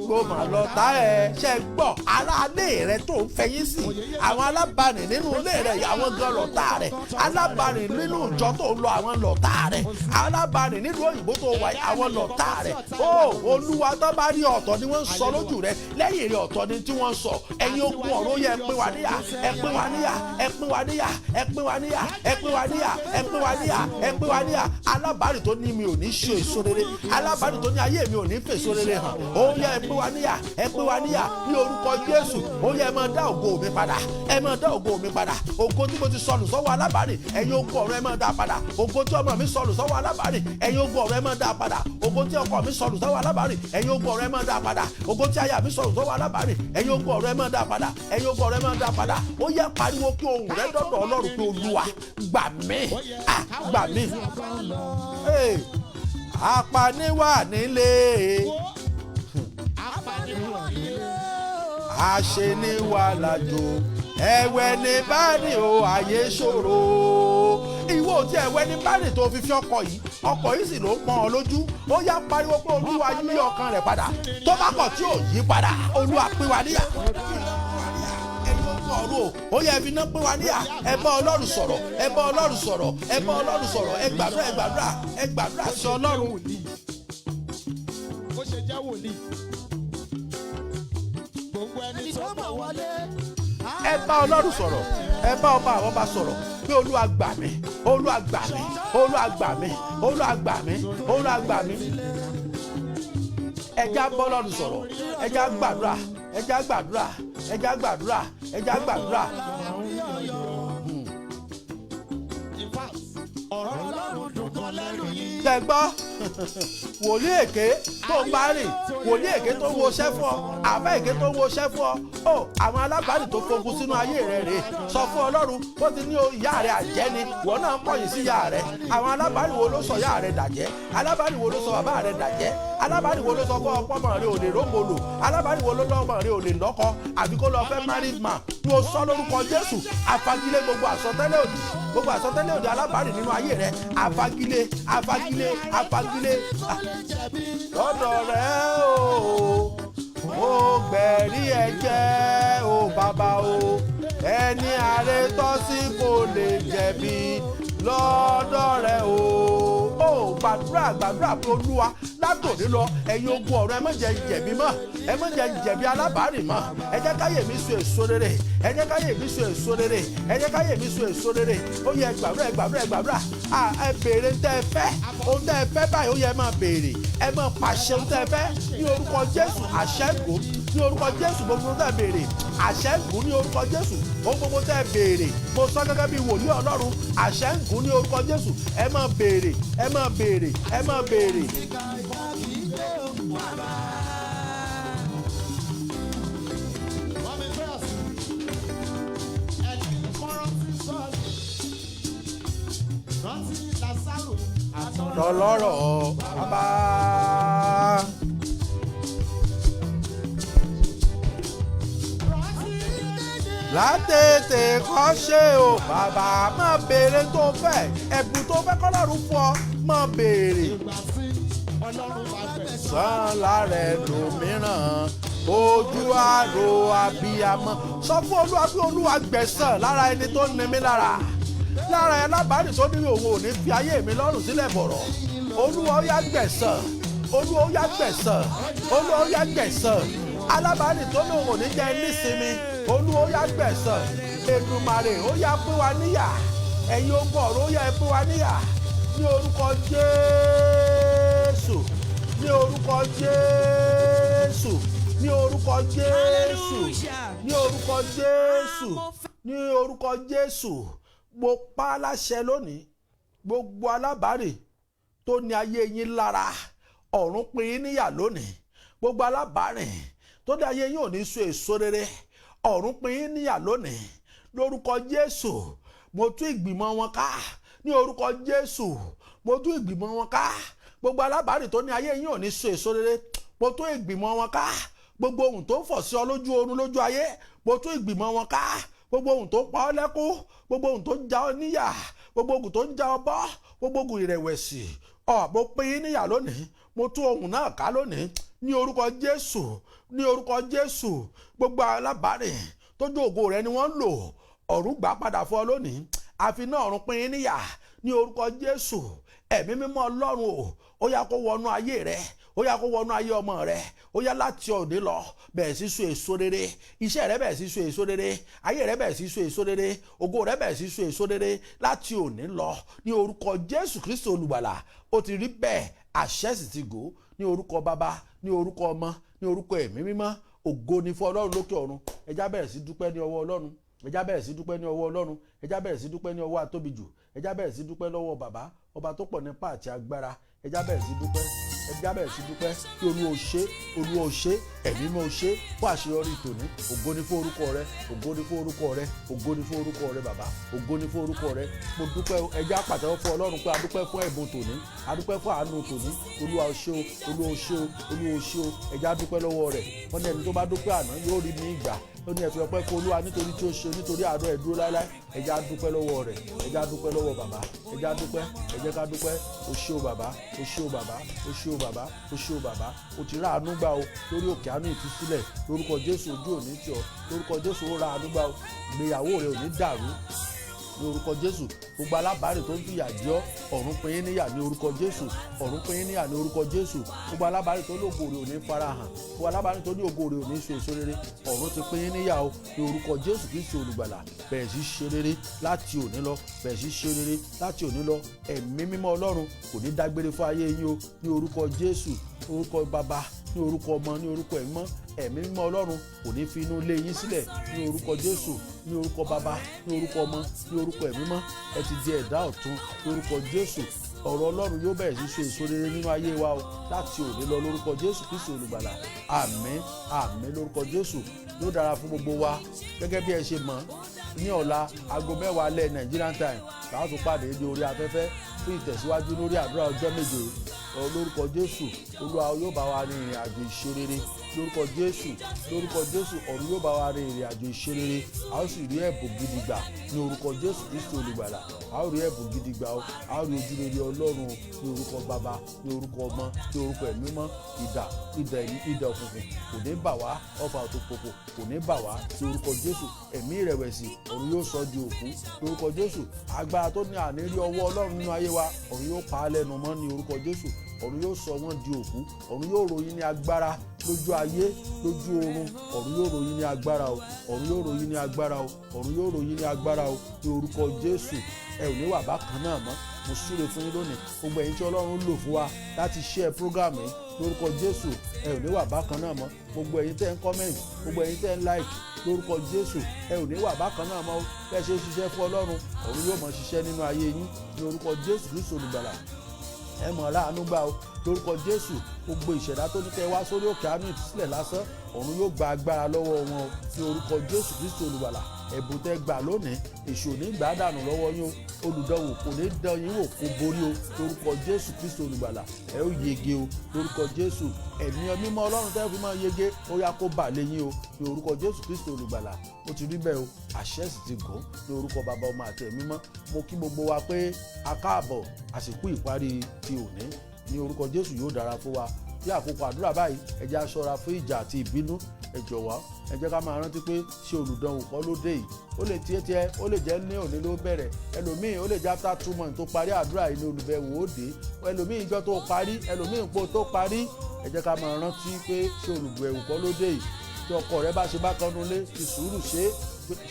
Kó mà lọ tá ẹ ṣe gbọ́, aráalé rẹ tó ń fẹ̀yìn sí, àwọn alábàárìn nínú ilé rẹ, àwọn gan lọ̀tá rẹ. Alábàárìn nínú ìjọ tó ń lọ, àwọn lọ̀tá rẹ. Alábàárìn nínú òyìnbó tó wà, àwọn lọ̀tá rẹ. Ó Olúwa, tó bá rí, ọ̀tọ̀ ni wọ́n ń sọ lójú rẹ, lẹ́yìn rẹ ọ̀tọ̀ ni tí wọ́n ń sọ. Ẹ̀yin ogun ọ̀run, yẹ pín wa níyà, ẹ pín wa níyà, ẹ pín wa níyà, ẹ pín wa níyà, ẹ pín wa níyà, ẹ pín wa níyà, ẹ pín wa níyà. Alábàárìn tó ní mi ò ní ṣe èso rere, alábàárìn tó ní ayé mi ò ní fèso rere hàn. mọ́. Ó yá, ẹ pín wa níyà, ẹ pín wa níyà ní orúkọ Jésù. Ó yá, ẹ máa dá ògo mi padà, ẹ máa dá ògo mi padà. Ògo tí mo ti sọnù sọ́wọ́ alábàárìn, ẹ̀yin ogun ọ̀run, ẹ máa dá padà. Ògo tí ọmọ mi sọnù sọ́wọ́ alábàárìn, ẹ̀yin ogun ọ̀run, ẹ máa dá padà. Ògo tí ọkọ mi sọnù sọ́wọ́ alábàárìn, ẹ̀yin ogun ọ̀run, ẹ máa dá padà. Ògo tí aya mi sọnù sọ́wọ́ alábàárìn, ẹ̀yin ogun ọ̀run, ẹ máa dá padà. Ẹ̀yin ogun ọ̀run, ẹ máa dá padà. Ó yá, pariwo kí ohùn rẹ dọ́dọ̀ Ọlọ́run pé, Olúwa, gbà mí, ah, gbà mí. Hey, apani wà nílé, àṣeniwà làjò, ẹ̀wẹ̀ ní báni o, àyè ṣòro. Ìwọ tí ẹ̀wẹ̀ ní báni tó fi fi ọkọ̀ yìí, ọkọ̀ yìí sì ló ń pọ́n ọ lójú. Ó yá, pariwo pé, Olúwa, yí ọkàn rẹ̀ padà. Tó bá kọ̀ tí ò yí padà, Olúwa, pín wa níyà. Ẹni ó kọ̀ ọ̀run o, ó yẹ, fi iná pín wa níyà. Ẹ bá Ọlọ́run sọ̀rọ̀, ẹ bá Ọlọ́run sọ̀rọ̀, ẹ bá Ọlọ́run sọ̀rọ̀. Ẹ gbàdúrà, ẹ gbàdúrà, ẹ gbàdúrà sí Ọlọ́run. Ó ṣe jẹ́ wòlíì. Gbogbo ẹni tó mọ̀ wọlé. Ẹ bá Ọlọ́run sọ̀rọ̀, ẹ bá ọba àwọn ọba sọ̀rọ̀ pé, Olúwa, gbà mí, Olúwa, gbà mí, Olúwa, gbà mí, Olúwa, gbà mí, Olúwa, gbà mí. Ẹ já bá Ọlọ́run sọ̀rọ̀, ẹ já gbàdúrà, ẹ já gbàdúrà, ẹ já gbàdúrà, ẹ já gbàdúrà. In fact, ọ̀rọ̀ Ọlọ́run dùn gan lẹ́nu yín. Tẹ gbọ́, wòlíì èké tó ń bá rìn, wòlíì èké tó ń woṣẹ́ fún ọ, àbá èké tó ń woṣẹ́ fún ọ, ó àwọn alábàárìn tó fogun sínú ayé rẹ rèé. Sọ fún Ọlọ́run bó ti ní ìyá rẹ àjẹ́ ni ìwọ náà ń kọ̀yìn sí ìyá rẹ. Àwọn alábàárìn wo ló sọ ìyá rẹ dàjẹ́? Alábàárìn wo ló sọ bàbá rẹ dàjẹ́? Alábàárìn wo ló sọ fún ọpọ́mọ rẹ ò lè rógbòlò? Alábàárìn wo ló lọ́mọ rẹ ò lè lọ́kọ àbí kó lọ fẹ́ married man? Mo sọ lórúkọ Jésù, àfagilé gbogbo àsọtẹ́lẹ̀ òdì, gbogbo àsọtẹ́lẹ̀ òdì alábàárìn nínú ayé rẹ. Àfagilé, àfagilé, àfagilé. Lọ́dọ̀ rẹ o, mo gbẹ̀rí ẹ̀jẹ̀ o, bàbá o. Ẹni àrè tọ́ sí kò lè jẹ̀bi lọ́dọ̀ rẹ o. Ó gbàdúrà, gbàdúrà pé, Olúwa, látòní lọ, ẹ̀yin ogun ọ̀run, ẹ má jẹ́ jẹ̀bi mọ́, ẹ má jẹ́ jẹ̀bi alábàárìn mọ́. Ẹ jẹ́ káyè mi so èso rere, ẹ jẹ́ káyè mi so èso rere, ẹ jẹ́ káyè mi so èso rere. Ó yẹ, gbàdúrà, ẹ gbàdúrà, ẹ gbàdúrà. Ẹ béèrè tẹ́ ẹ fẹ́, ohun tẹ́ ẹ fẹ́ báyìí. Ó yẹ, ẹ máa béèrè, ẹ máa pàṣẹ ohun tẹ́ ẹ fẹ́ ní orúkọ Jésù. Àṣẹ́gun ní orúkọ Jésù. Gbogbo ohun tẹ́ ẹ béèrè, àṣẹ́gun ní orúkọ Jésù. Ohun gbogbo tẹ́ ẹ béèrè, mo sọ gẹ́gẹ́ bí wòlíì Ọlọ́run, àṣẹ́gun ní orúkọ Jésù. Ẹ máa béèrè, ẹ máa béèrè, ẹ máa béèrè. Mọ́mí Fẹ́ọ̀sì, ẹni kọ́rọ́ tí sọ́ọ̀lù, rántí Lásárò àtọ̀rọ̀. Lọ́lọ́rọ̀ bàbá. Látètè kọ́ ṣe o, bàbá. Máa béèrè tó fẹ́, ẹ̀bùn tó fẹ́ kọ́lọ́run fún ọ, máa béèrè. Ìgbà tí Ọlọ́run bá fẹ̀. Sàn lára ẹlòmíràn, ojú àrò abiyamọ. Sọ fún Olúwa pé, Olúwa, gbẹ̀san lára ẹni tó ní mi lára, lára ẹ lábàárì tó ní òun ò ní fi ayé mi lọ́rùn sílẹ̀ bọ̀rọ̀. Olúwa, ó yá, gbẹ̀san. Olúwa, ó yá, gbẹ̀san. Olúwa, ó yá, gbẹ̀san. Alábàárì tó ní òun ò ní jẹ́ nísinmi, Olúwa, ó yá, gbẹ̀san. Èdùmàrè, ó yá, pín wa níyà. Ẹ̀yin ogun ọ̀run, ó yá, ẹ pín wa níyà ní orúkọ Jésù, ní orúkọ Jésù, ní orúkọ Jésù, ní orúkọ Jésù, ní orúkọ Jésù. Mo pa á láṣẹ lónìí, gbogbo alábàárì tó ní ayé yín lára, ọ̀run pín yín níyà lónìí. Gbogbo alábàárìn tó ní ayé yín ò ní so èso rere, ọ̀run pín yín níyà lónìí lórúkọ Jésù. Mo tú ìgbìmọ̀ wọn ká ní orúkọ Jésù. Mo tú ìgbìmọ̀ wọn ká. Gbogbo alábàárìn tó ní ayé yín ò ní so èso rere, mo tú ìgbìmọ̀ wọn ká. Gbogbo ohun tó ń fọ̀ sí ọ lójú oorun, lójú ayé, mo tú ìgbìmọ̀ wọn ká. Gbogbo ohun tó ń pa ọ́ lẹ́kún, gbogbo ohun tó ń já ọ níyà, gbogbo ohun tó ń já ọ bọ́, gbogbo ohun ìrẹ̀wẹ̀sì ọ, mo pín yín níyà lónìí. Mo tú ohun náà ká lónìí ní orúkọ Jésù, ní orúkọ Jésù. Gbogbo alábàárìn tójú ògo rẹ ni wọ́n ń lò, ọ̀run gbà padà fún ọ lónìí. Àfi náà ọ̀run pín yín níyà ní orúkọ Jésù. Ẹ̀mí mímọ́ Ọlọ́run o, ó yá, kó wọnú ayé rẹ, ó yá, kó wọnú ayé ọmọ rẹ. Ó yá, láti òde lọ, bẹ̀rẹ̀ sí so èso rere. Iṣẹ́ rẹ bẹ̀rẹ̀ sí so èso rere, ayé rẹ bẹ̀rẹ̀ sí so èso rere, ògo rẹ bẹ̀rẹ̀ sí so èso rere láti òní lọ ní orúkọ Jésù Kristi Olùgbàlà. Ó ti rí bẹ́ẹ̀. Àṣẹ sì ti gò ní orúkọ Bàbá, ní orúkọ Ọmọ, ní orúkọ Ẹ̀mí Mímọ́. Ògo ni fún Ọlọ́run lókè ọ̀run. Ẹjá bẹ̀rẹ̀ sí dúpẹ́ ní ọwọ́ Ọlọ́run. Ẹjá bẹ̀rẹ̀ sí dúpẹ́ ní ọwọ́ Ọlọ́run. Ẹjá bẹ̀rẹ̀ sí dúpẹ́ ní ọwọ́ Atóbijù. Ẹjá bẹ̀rẹ̀ sí dúpẹ́ lọ́wọ́ Bàbá, ọba tó pọ̀ nípa àti agbára. Ẹjá bẹ̀rẹ̀ sí dúpẹ́. Ẹjá bẹ̀rẹ̀ sí dúpẹ́ kí Olúwa ó ṣe, Olúwa ó ṣe, Ẹ̀mí mọ́ ó ṣe fún àṣeyọrí tòní. Ògo ni fún orúkọ rẹ, ògo ni fún orúkọ rẹ, ògo ni fún orúkọ rẹ, Bàbá, ògo ni fún orúkọ rẹ. Mo dúpẹ́ o. Ẹjá pàtẹ́wọ́ fún Ọlọ́run pé a dúpẹ́ fún ẹ̀bùn tòní, a dúpẹ́ fún àánú tòní. Olúwa ó ṣe o, Olúwa ó ṣe o, Olúwa ó ṣe o. Ẹjá dúpẹ́ lọ́wọ́ rẹ̀. Wọ́n ní ẹni tó bá dúpẹ́ àná yóò rí mi ìgbà. Ó ní ẹ fi ọpẹ́ fún Olúwa nítorí tí ó ṣe, nítorí àánú ẹ̀ dúró láéláé. Ẹjá dúpẹ́ lọ́wọ́ rẹ̀. Ẹjá dúpẹ́ lọ́wọ́ Bàbá. Ẹjá dúpẹ́. Ẹ jẹ́ ká dúpẹ́. O ṣé o, Bàbá. O ṣé o, Bàbá. O ṣé o, Bàbá. O ṣé o, Bàbá. O ti rà àánú gbà o lórí òkè àánú ìtúsílẹ̀. Lórúkọ Jésù, ojú òní tì ọ́. Lórúkọ Jésù, ó ra àánú gbà o. Ìgbéyàwó rẹ ò ní dàrú ní orúkọ Jésù. Gbogbo alábàárìn tó ń fìyà jẹ ọ́, ọ̀run pín yín níyà ní orúkọ Jésù. Ọ̀run pín yín níyà ní orúkọ Jésù. Gbogbo alábàárìn tó ní ògo rẹ̀ ò ní farahàn, gbogbo alábàárìn tó ní ògo rẹ̀ ò ní so èso rere, ọ̀run ti pín yín níyà o ní orúkọ Jésù Kristi Olùgbàlà. Bẹ̀rẹ̀ sí ṣe rere láti òní lọ. Bẹ̀rẹ̀ sí ṣe rere láti òní lọ. Ẹ̀mí Mímọ́ Ọlọ́run kò ní dágbére fún ayé yín o ní orúkọ Jésù. Orúkọ Bàbá, ní orúkọ Ọmọ, ní orúkọ Ẹ̀mí Mọ́. Ẹ̀mí Mímọ́ Ọlọ́run kò ní fi inú ilé yín sílẹ̀ ní orúkọ Jésù. Ní orúkọ Bàbá, ní orúkọ Ọmọ, ní orúkọ Ẹ̀mí Mọ́, ẹ ti di ẹ̀dá ọ̀tun lórúkọ Jésù. Ọ̀rọ̀ Ọlọ́run yóò bẹ̀rẹ̀ sí so èso rere nínú ayé wa o láti òní lọ lórúkọ Jésù Kristi Olùgbàlà. Àmín, àmín lórúkọ Jésù. Yóò dára fún gbogbo wa. Gẹ́gẹ́ bí ẹ ṣe mọ̀, ní ọ̀la, aago 10 alẹ́ Nigerian time, làwọn tún pàdé ní orí afẹ́fẹ́ fún ìtẹ̀síwájú lórí àdúrà ọjọ́ 7 lórúkọ Jésù. Olúwa yóò bá wa rin ìrìn àjò ìṣerere lórúkọ Jésù. Lórúkọ Jésù, ọ̀run yóò bá wa rin ìrìn àjò ìṣerere. A ó sì rí ẹ̀bùn gidi gbà ní orúkọ Jésù Kristi Olùgbàlà. A ó rí ẹ̀bùn gidi gbà o. A ó rí ojúrere Ọlọ́run o ní orúkọ Bàbá, ní orúkọ Ọmọ, ní orúkọ Ẹ̀mí Mọ́. Ìdà, ìdà ẹ̀mí, ìdà òkùnkùn kò ní bà wá. Ọfà òtòpòpò kò ní bà wá ní orúkọ Jésù. Ẹ̀mí ìrẹ̀wẹ̀sì, ọ̀run yóò sọ di òkú lórúkọ Jésù. Agbára tó ní àní rí ọwọ́ Ọlọ́run nínú ayé wa, ọ̀run yóò pa á lẹ́nu mọ́ ní orúkọ Jésù. Ọ̀run yóò sọ wọ́n di òkú. Ọ̀run yóò ròyìn ní agbára lójú ayé, lójú oorun. Ọ̀run yóò ròyìn ní agbára o. Ọ̀run yóò ròyìn ní agbára o. Ọ̀run yóò ròyìn ní agbára o ní orúkọ Jésù. Ẹ ò ní wà bákan náà mọ́. Mo súre fún yín lónìí, gbogbo ẹ̀yin tí Ọlọ́run lò fún wa láti share program yìí. Lórúkọ Jésù, ẹ ò ní wà bákan náà mọ́. Gbogbo ẹ̀yin tẹ́ ń comment, gbogbo ẹ̀yin tẹ́ ń like, lórúkọ Jésù, ẹ ò ní wà bákan náà mọ́. Bẹ́ẹ̀ ṣe ń ṣiṣẹ́ fún Ọlọ́run, ọ̀run yóò mọ̀ ṣiṣẹ́ nínú ayé yín ní orúkọ Jésù Kristu Olùgbàlà. Ẹ mọ̀ láàánú gbà o lórúkọ Jésù. Gbogbo ìṣẹ̀dá tó ní kẹ́ wá sórí òkè àánú ìtúsílẹ̀ lásán, ọ̀run yóò gba agbára lọ́wọ́ wọn o ní orúkọ Jésù Kristu Olùgbàlà. Ẹ̀bùn tẹ́ gbà lónìí, èṣù ò ní gbà á dànù lọ́wọ́ yín o. Olùdánwò kò ní dán yín wò kó borí o lórúkọ Jésù Kristu Olùgbàlà. Ẹ ó yege o lórúkọ Jésù. Ẹ̀mí Mímọ́ Ọlọ́run tẹ́ fi máa yege, ó yá, kó bà lé yín o ní orúkọ Jésù Kristu Olùgbàlà. Ó ti rí bẹ́ẹ̀ o, àṣẹ sì ti gùn ní orúkọ Bàbá, Ọmọ àti Ẹ̀mí Mọ́. Mo kí gbogbo wa pé a káàbọ̀ àsìkò ìparí ti òní. Ní orúkọ Jésù, yóò dára fún wa. Bí àkókò àdúrà báyìí, ẹ jẹ́ á ṣọ́ra fún ìjà àti ìbínú. Ẹ jọ̀wọ́, ẹ jẹ́ ká máa rántí pé ṣé olùdánwò kọ́ ló dé yìí. Ó lè tiẹ́ tiẹ́, ó lè jẹ́ ní òní ló bẹ̀rẹ̀. Ẹlòmíì, ó lè jẹ́ after 2 months tó parí àdúrà yìí ní olùbẹ̀wò ó dé. Ẹlòmíì, ìjọ tó parí. Ẹlòmíì, ipò tó parí. Ẹ jẹ́ ká máa rántí pé ṣé olùbẹ̀wò kọ́ ló dé yìí. Tí ọkọ rẹ bá ṣe bákan nulẹ̀, fi sùúrù ṣe.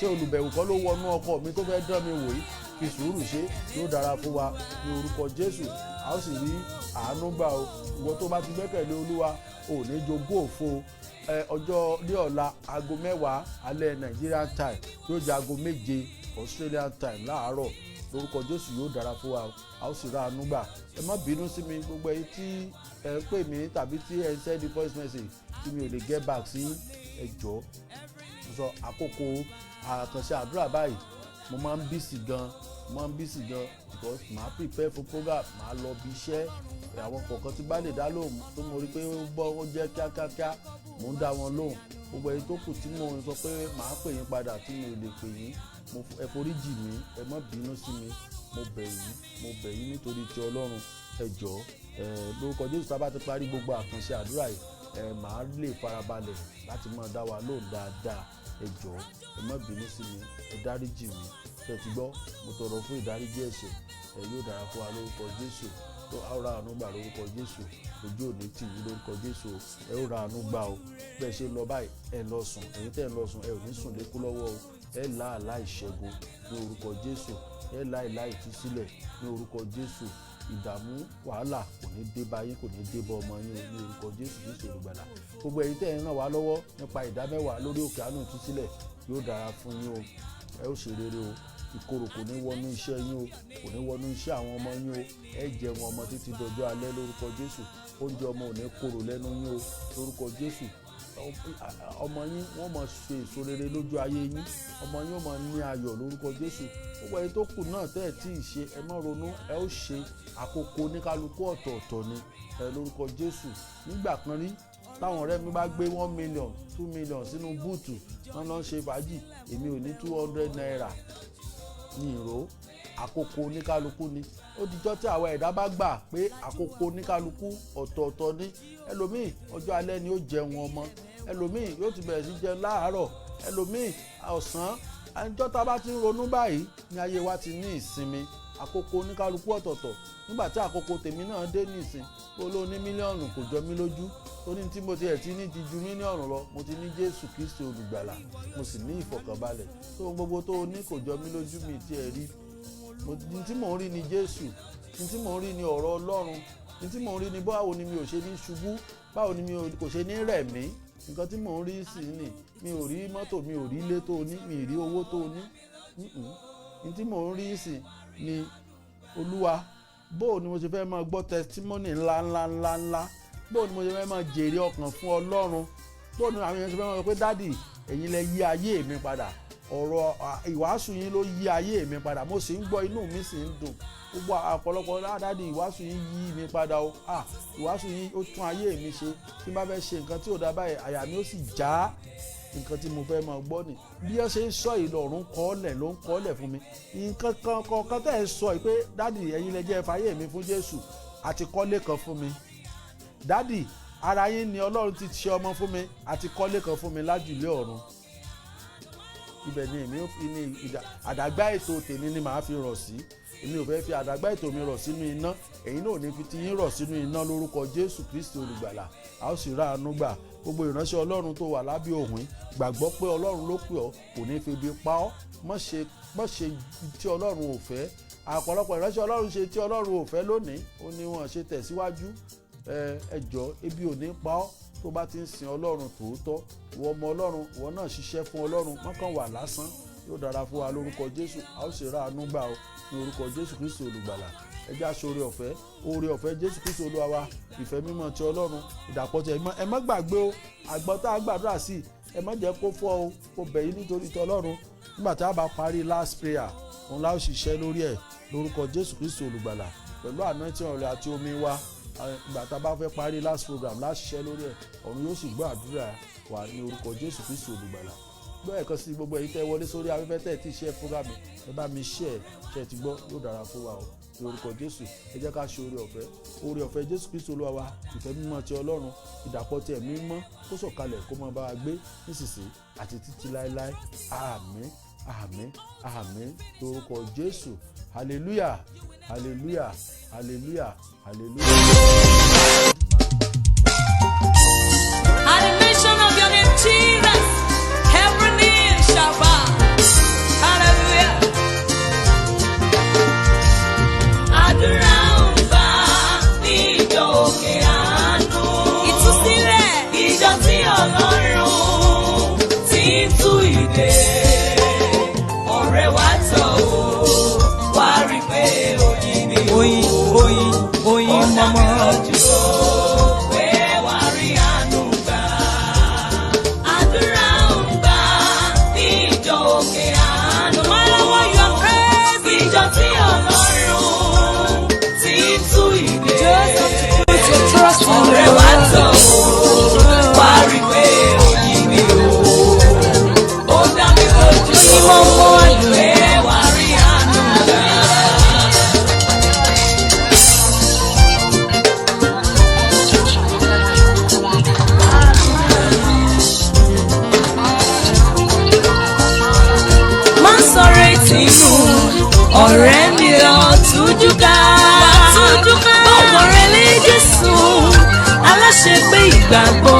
Ṣé olùbẹ̀wò kọ́ ló wọnú ọkọ mi tó fẹ́ dán mi wò yìí? Fi sùúrù ṣe. Yóò dára fún wa ní orúkọ Jésù. A ó sì rí àánú gbà o. Ìwọ tó bá ti gbẹ́kẹ̀lé Olúwa, ò ní jogún òfo. Ọjọ́ ní ọ̀la, aago 10 alẹ́ Nigerian time, yóò jẹ́ aago 7 Australian time láàárọ̀. Lórúkọ Jésù, yóò dára fún wa o. A ó sì rà àánú gbà. Ẹ má bínú sí mi, gbogbo ẹ̀yin tí ẹ ń pè mí tàbí tí ẹ ń send voice message tí mi ò lè get back sí, ẹ jọ̀ọ́. Mo sọ àkókò àkànṣe àdúrà báyìí, mo máa ń busy gan. Mo máa ń busy gan because màá prepare for program, màá lọ bí iṣẹ́. Àwọn kọ̀ọ̀kan tí bá lè dá lóhùn, tó mo rí pé ó bọ́, ó jẹ́ kíákíákíá, mò ń dá wọn lóhùn. Gbogbo ẹni tó kù tí mo ń sọ pé màá pè yín padà tí mi ò lè pè yín, ẹ foríjì mí, ẹ má bínú sí mi. Mo bẹ̀ yín, mo bẹ̀ yín nítorí ti Ọlọ́run, ẹ jọ̀ọ́. Ẹ lórúkọ Jésù, tá a bá ti parí gbogbo àkànṣe àdúrà yìí, ẹ màá lè farabalẹ̀ láti máa dá wa lóhùn dáadáa. Ẹ jọ̀ọ́, ẹ má bínú sí mi, ẹ dáríjì mi. Ṣe ti gbọ́? Mo tọrọ fún ìdáríjì ẹ̀ṣẹ̀. Ẹ yóò dára fún wa lórúkọ Jésù. Tó a ó ra àánú gbà lórúkọ Jésù. Ojú òní tì yín lórúkọ Jésù. Ẹ ó ra àánú gbà o. Bẹ́ẹ̀ ṣe lọ báyìí, ẹ lọ sùn. Ẹ̀yin tẹ́ ẹ lọ sùn, ẹ ò ní sùn lékú lọ́wọ́ o. Ẹ lá àlá ìṣẹ́gun ní orúkọ Jésù. Ẹ lá ìlà ìtúsílẹ̀ ní orúkọ Jésù. Ìdààmú, wàhálà kò ní dé bá yín, kò ní dé bá ọmọ yín ní orúkọ Jésù Kristi olùgbàlà. Gbogbo ẹ̀yin tẹ́ ẹ̀ ń ràn wá lọ́wọ́ nípa ìdámẹ́wàá lórí òkè àánú ìtúsílẹ̀, yóò dára fún yín o, ẹ ó ṣe rere o. Ìkorò kò ní wọnú iṣẹ́ yín o, kò ní wọnú iṣẹ́ àwọn ọmọ yín o. Ẹ jẹun ọmọ títí dọjọ́ alẹ́ lórúkọ Jésù. Oúnjẹ ọmọ ò ní korò lẹ́nu yín o lórúkọ Jésù. Ọmọ yín, wọ́n máa ṣe èso rere lójú ayé yín. Ọmọ yín ó máa ní ayọ̀ lórúkọ Jésù. Gbogbo ẹni tó kù náà tẹ́ ẹ̀ tí ì ṣe, ẹ má ronú, ẹ ó ṣe. Àkókò oníkálukú ọ̀tọ̀ọ̀tọ̀ ni ẹ lórúkọ Jésù. Nígbà kan rí, táwọn ọ̀rẹ́ mi bá gbé 1 million, 2 million sínú boot, wọn lọ ń ṣe fàájì, èmi ò ní ₦200 ní ìró. Àkókò oníkálukú ni. Ó dijọ́ tí àwa ẹ̀dá bá gbà pé àkókò oníkálukú ọ̀tọ̀ọ̀tọ̀ ni. Ẹlòmíì, ọjọ́ alẹ́ ni ó jẹun ọmọ. Ẹlòmíì yóò ti bẹ̀rẹ̀ sí jẹun láàárọ̀, ẹlòmíì ọ̀sán. Ẹjọ́ tá a bá ti ń ronú báyìí ní ayé wa ti ní ìsinmi. Àkókò oníkálukú ọ̀tọ̀ọ̀tọ̀. Nígbà tí àkókò tèmi náà dé nísìn, tó ló ní mílíọ̀nù kò jọ mí lójú, tó ní tí mo ti ẹ̀ ti ní ti ju mílíọ̀nù lọ. Mo ti ní Jésù Kristi olùgbàlà, mo sì ní ìfọ̀kànbalẹ̀. Tó gbogbo tó o ní kò jọ mí lójú, mi tí ẹ rí. Ní tí mò ń rí ni Jésù, ní tí mò ń rí ni ọ̀rọ̀ Ọlọ́run, ní tí mò ń rí ni báwo ni mi ò ṣe ní ṣubú, báwo ni mi kò ṣe ní rẹ̀ mí. Nǹkan tí mò ń rí sí ni, mi ò rí mọ́tò, mi ò rí ilé tó o ní, mi ì rí owó tó o ní. Ní tí mò ń rí sí ni, Olúwa, bóò ni mo ṣe fẹ́ máa gbọ́ testimony ńlá ńlá ńlá ńlá? Bóò ni mo ṣe fẹ́ máa jèrè ọkàn fún Ọlọ́run? Bóò ni àwọn èèyàn ṣe fẹ́ máa sọ pé, "Daddy, ẹ̀yin lẹ yí ayé mi padà, ọ̀rọ̀ ìwàásù yín ló yí ayé mi padà, mo sì ń gbọ́, inú mi sì ń dùn"? Gbogbo ọ̀pọ̀lọpọ̀, "Daddy, ìwàásù yín yí mi padà o. Ah, ìwàásù yín ó tún ayé mi ṣe. Tí n bá fẹ́ ṣe nǹkan tí ò dá báyìí, àyà mi ó sì já." Nǹkan tí mo fẹ́ máa gbọ́ ni bí wọ́n ṣe ń sọ yìí lọ́rùn kọ́ọ̀lẹ̀ ló ń kọ́ọ̀lẹ̀ fún mi. Nǹkan kan kọ̀ọ̀kan tẹ̀ ń sọ yìí pé, "Daddy, ẹ̀yin lẹ jẹ́ ẹ fàyè mi fún Jésù àti kọ́lé kan fún mi. Daddy, ara yín ni Ọlọ́run ti ṣe ọmọ fún mi àti kọ́lé kan fún mi lájùlé ọ̀run." Ibẹ̀ ni èmi ò fi ní àdágbá ètò tèmi ni màá fi rọ̀ sí. Èmi ò fẹ́ fi àdágbá ètò mi rọ̀ sínú iná, ẹ̀yin náà ò ní fi ti yín rọ̀ sínú iná lórúkọ Jésù Kristi olùgbàlà. A ó sì rà àánú gbà. Gbogbo ìránṣẹ́ Ọlọ́run tó wà lábẹ́ òhun, gbàgbọ́ pé Ọlọ́run ló pè ọ́, kò ní fi ibi pa ọ́. Má ṣe tí Ọlọ́run ò fẹ́. Àpọ̀lọpọ̀ ìránṣẹ́ Ọlọ́run ṣe tí Ọlọ́run ò fẹ́ lónìí, ó ní wọ́n ṣe tẹ̀síwájú. Ẹ jọ̀ọ́, ebi ò ní pa ọ́ tó bá ti ń sin Ọlọ́run tòótọ́. Ìwọ ọmọ Ọlọ́run, ìwọ náà ṣiṣẹ́ fún Ọlọ́run, mọ́kàn wà lásán. Yóò dára fún wa lórúkọ Jésù. A ó sì rà àánú gbà ó ní orúkọ Jésù Kristi olùgbàlà. Ẹ jẹ́ aṣọ oore ọ̀fẹ́. Oore ọ̀fẹ́ Jésù Kristi Olúwa wa, ìfẹ́ mímọ́ ti Ọlọ́run, ìdàpọ̀ ti ẹ̀mọ́. Ẹ má gbàgbé o, àgbọn tá a gbàdúrà sí, ẹ má jẹ́ kó fọ́ o. Kó bẹ̀ yín nítorí ti Ọlọ́run. Nígbà tá a bá parí last prayer, òun la ó ṣiṣẹ́ lórí ẹ̀ lórúkọ Jésù Kristi olùgbàlà pẹ̀lú anointing ọ̀rẹ́ àti omi wa. Ìgbà tá a bá fẹ́ parí last program la ṣiṣẹ́ lórí ẹ̀. Ọ̀run yóò sì gbọ́ àdúrà wa ní orúkọ Jésù Kristi olùgbàlà. Gbọ́ ẹ̀kan sí, gbogbo ẹ̀yin tẹ́ wọlé sórí afẹ́fẹ́ tẹ́ tí ṣe program, ẹ bá mi share. Ṣe ti gbọ́? Yóò dára fún wa o ní orúkọ Jésù. Ẹ jẹ́ ká ṣe oore ọ̀fẹ́. Oore ọ̀fẹ́ Jésù Kristi Olúwa wa, ìfẹ́ mímọ́ ti Ọlọ́run, ìdàpọ̀ ti Ẹ̀mí Mímọ́, kó sọ̀kalẹ̀ kó máa bá wa gbé nísinsìnyí àti títí láéláé. Àmín, àmín, àmín lórúkọ Jésù. Hallelujah, hallelujah, hallelujah, hallelujah. At the mention of your name, Jesus, every knee shall bow. Hallelujah. Àdúrà ń gbà ní ìjọ òkè àánú. Ìtúsílẹ̀. Ìjọ tí Ọlọ́run ti ń tú ìdè. Ọ̀rẹ́ wa tọ̀ ó, wá rí pé oyin ni ó. Oyin, oyin, oyin Ó dá mi mọ́mọ́. lójú ó pé wá rí àánú gbà. Àdúrà ń gbà ní ìjọ òkè àánú. No matter what you are facing. Ìjọ tí Ọlọ́run ti ń tú ìdè. Put your trust in Ọ̀rẹ́ the wa Lord. tọ̀ ó, wá rí pé oyin ni ó. Ó dá mi lójú Oyin mọ́mọ́ àdùn. pé wá rí àánú gbà. Má sọ̀rọ̀ ìtìnú, ọ̀rẹ́ mi, lọ tújú ká. Bọ́ọ̀mọ̀ rẹ lé Jésù, aláṣẹ pé ìgbàgbọ́.